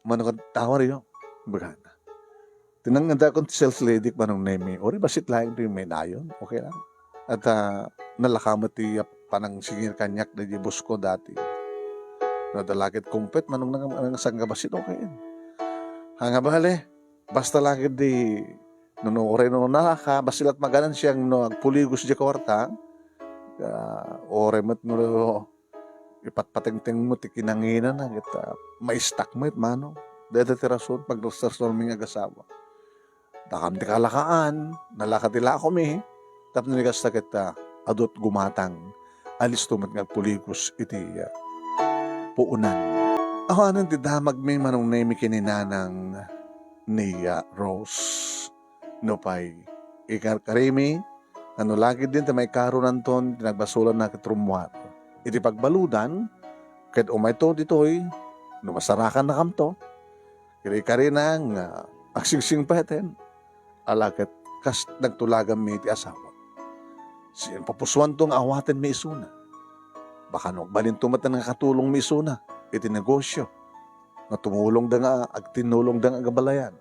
"Mano kad tawar yo?" Bagana. Tinangngedakon ti sales lady, Manong Nemi. Uray bassit laeng ti may nayon. Okay lang. At, ah, nalaka met ti, ah, panangsingir kaniak daydi boss ko dati. No, adda la ket kumpet, Manong, nang-, nangsangga bassit, okay. Ania bale, basta la ket di, no, no, uray no nalaka, basta la't maganansiang no agpuligos di kuarta, ah, uray met no ipatpatengteng mo ti kinanginana, ket, ah, maistak met, Manong. Dayta ti rason, pagrersarsuarmi nga agasawa. Dakam ti kalakaan, nalaka ti lakomi, tapno ni kasta ket, ah, adu't gumatang, alisto met nga agpuligos iti, ah, puonan. Awanen ti damagmi, Manong Nemi, ken ni Nanang ni, ah, Rose. Nupay ikarkarimi, nga no lagidin ti maikarunanton ti nagbasolanna ket rummuar iti pagbaludan, ket umayto ditoy, no masarakannakamto, kirikarina nga agsingsingpeten, ala ket kas nagtulaganmi iti asawak. Sino papusuanto nga awatenmi isuna. Baka no agbalinto met nga katulongmi isuna iti negosio, nga tumulongda nga agtinnulongda nga agabalayan.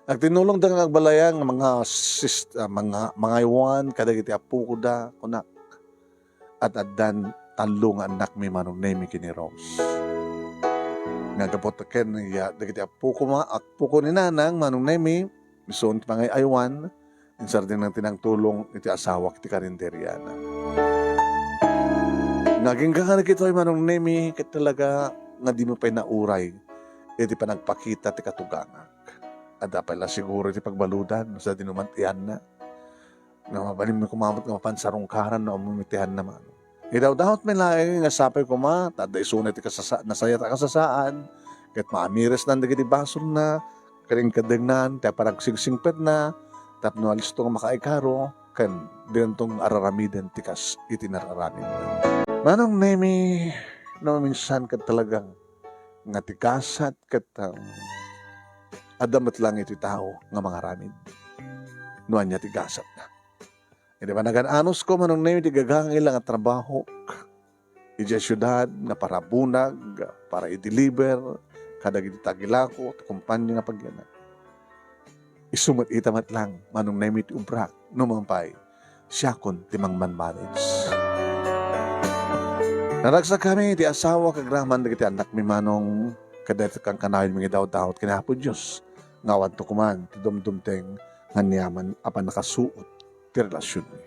Agtinnulongda nga agbalayan nga mga sis-, ah, mga, mangaywan kadagiti appokoda, kunak. At addan tallo nga annakmi, Manong Nemi, ken ni Rose. Nga gapu ta ken, ya, dagiti appoko ma-, appoko ni Nanang, Manong Nemi, isuon ti mangay-aywan, insardeng ti nangtulong iti asawak iti karinderiana. Nga agingga nga dagitoy, Manong Nemi, ket talaga nga dimo pay nauray iti panagpakita ti katugangak. Adda pay la siguro iti pagbaludan, no sadino man ti anna. Nga mabalinmi koma met nga mapan sarungkaran no ammom iti anna, Manong. Idawdawatmi laeng nga sapay koma, ta adda isuna iti kasasa-, nasayat a kasasaan, ket maamiresnan dagiti basolna, ket inkadengnan ti panagsingsingpetna, tapno alisto nga makaikaro, ken dinanto nga araramiden ti kas iti nararamidna. Manong Nemi, no minsan ket talaga nga ti gasat ket, um, adda met lang iti tao nga mangaramid no ania ti gasatna. Iti panagan-anusko, Manong Nemi, ti gagangay la nga trabahok idiay siudad nga para bunag, para i-deliver kadagiti tagilako ti kompania nga pagyanak. Isu met ita met lang, Manong Nemi, ti ubrak, no mapay, siakon ti mangmanmanage. Naragsakkami iti asawa ken agraman dagiti annakmi, Manong, ket daytoy kankanayon nga idawdawat ken Apo Dios nga awanto koma ti dumdumteng nga aniaman a pannakasuot ti relasionmi.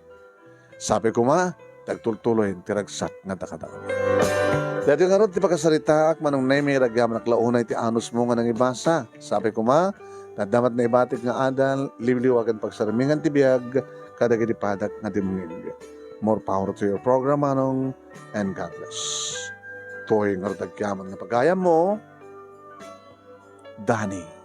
Sapay koma, ti agtultuloyen ti ragsak nga adda kadakayo. Daytoy ngarud ti pakasaritaak, Manong Nemi, ragyamanak la unay ti anusmo nga nangibasa. Sapay koma, ta adda met naibatik nga adal, liwliwa ken pagsarmingan ti biag kadagiti padak nga dimngeg. More power to your program, Manong, and God bless. Toy ngarud agyaman nga pagayammo, Danny.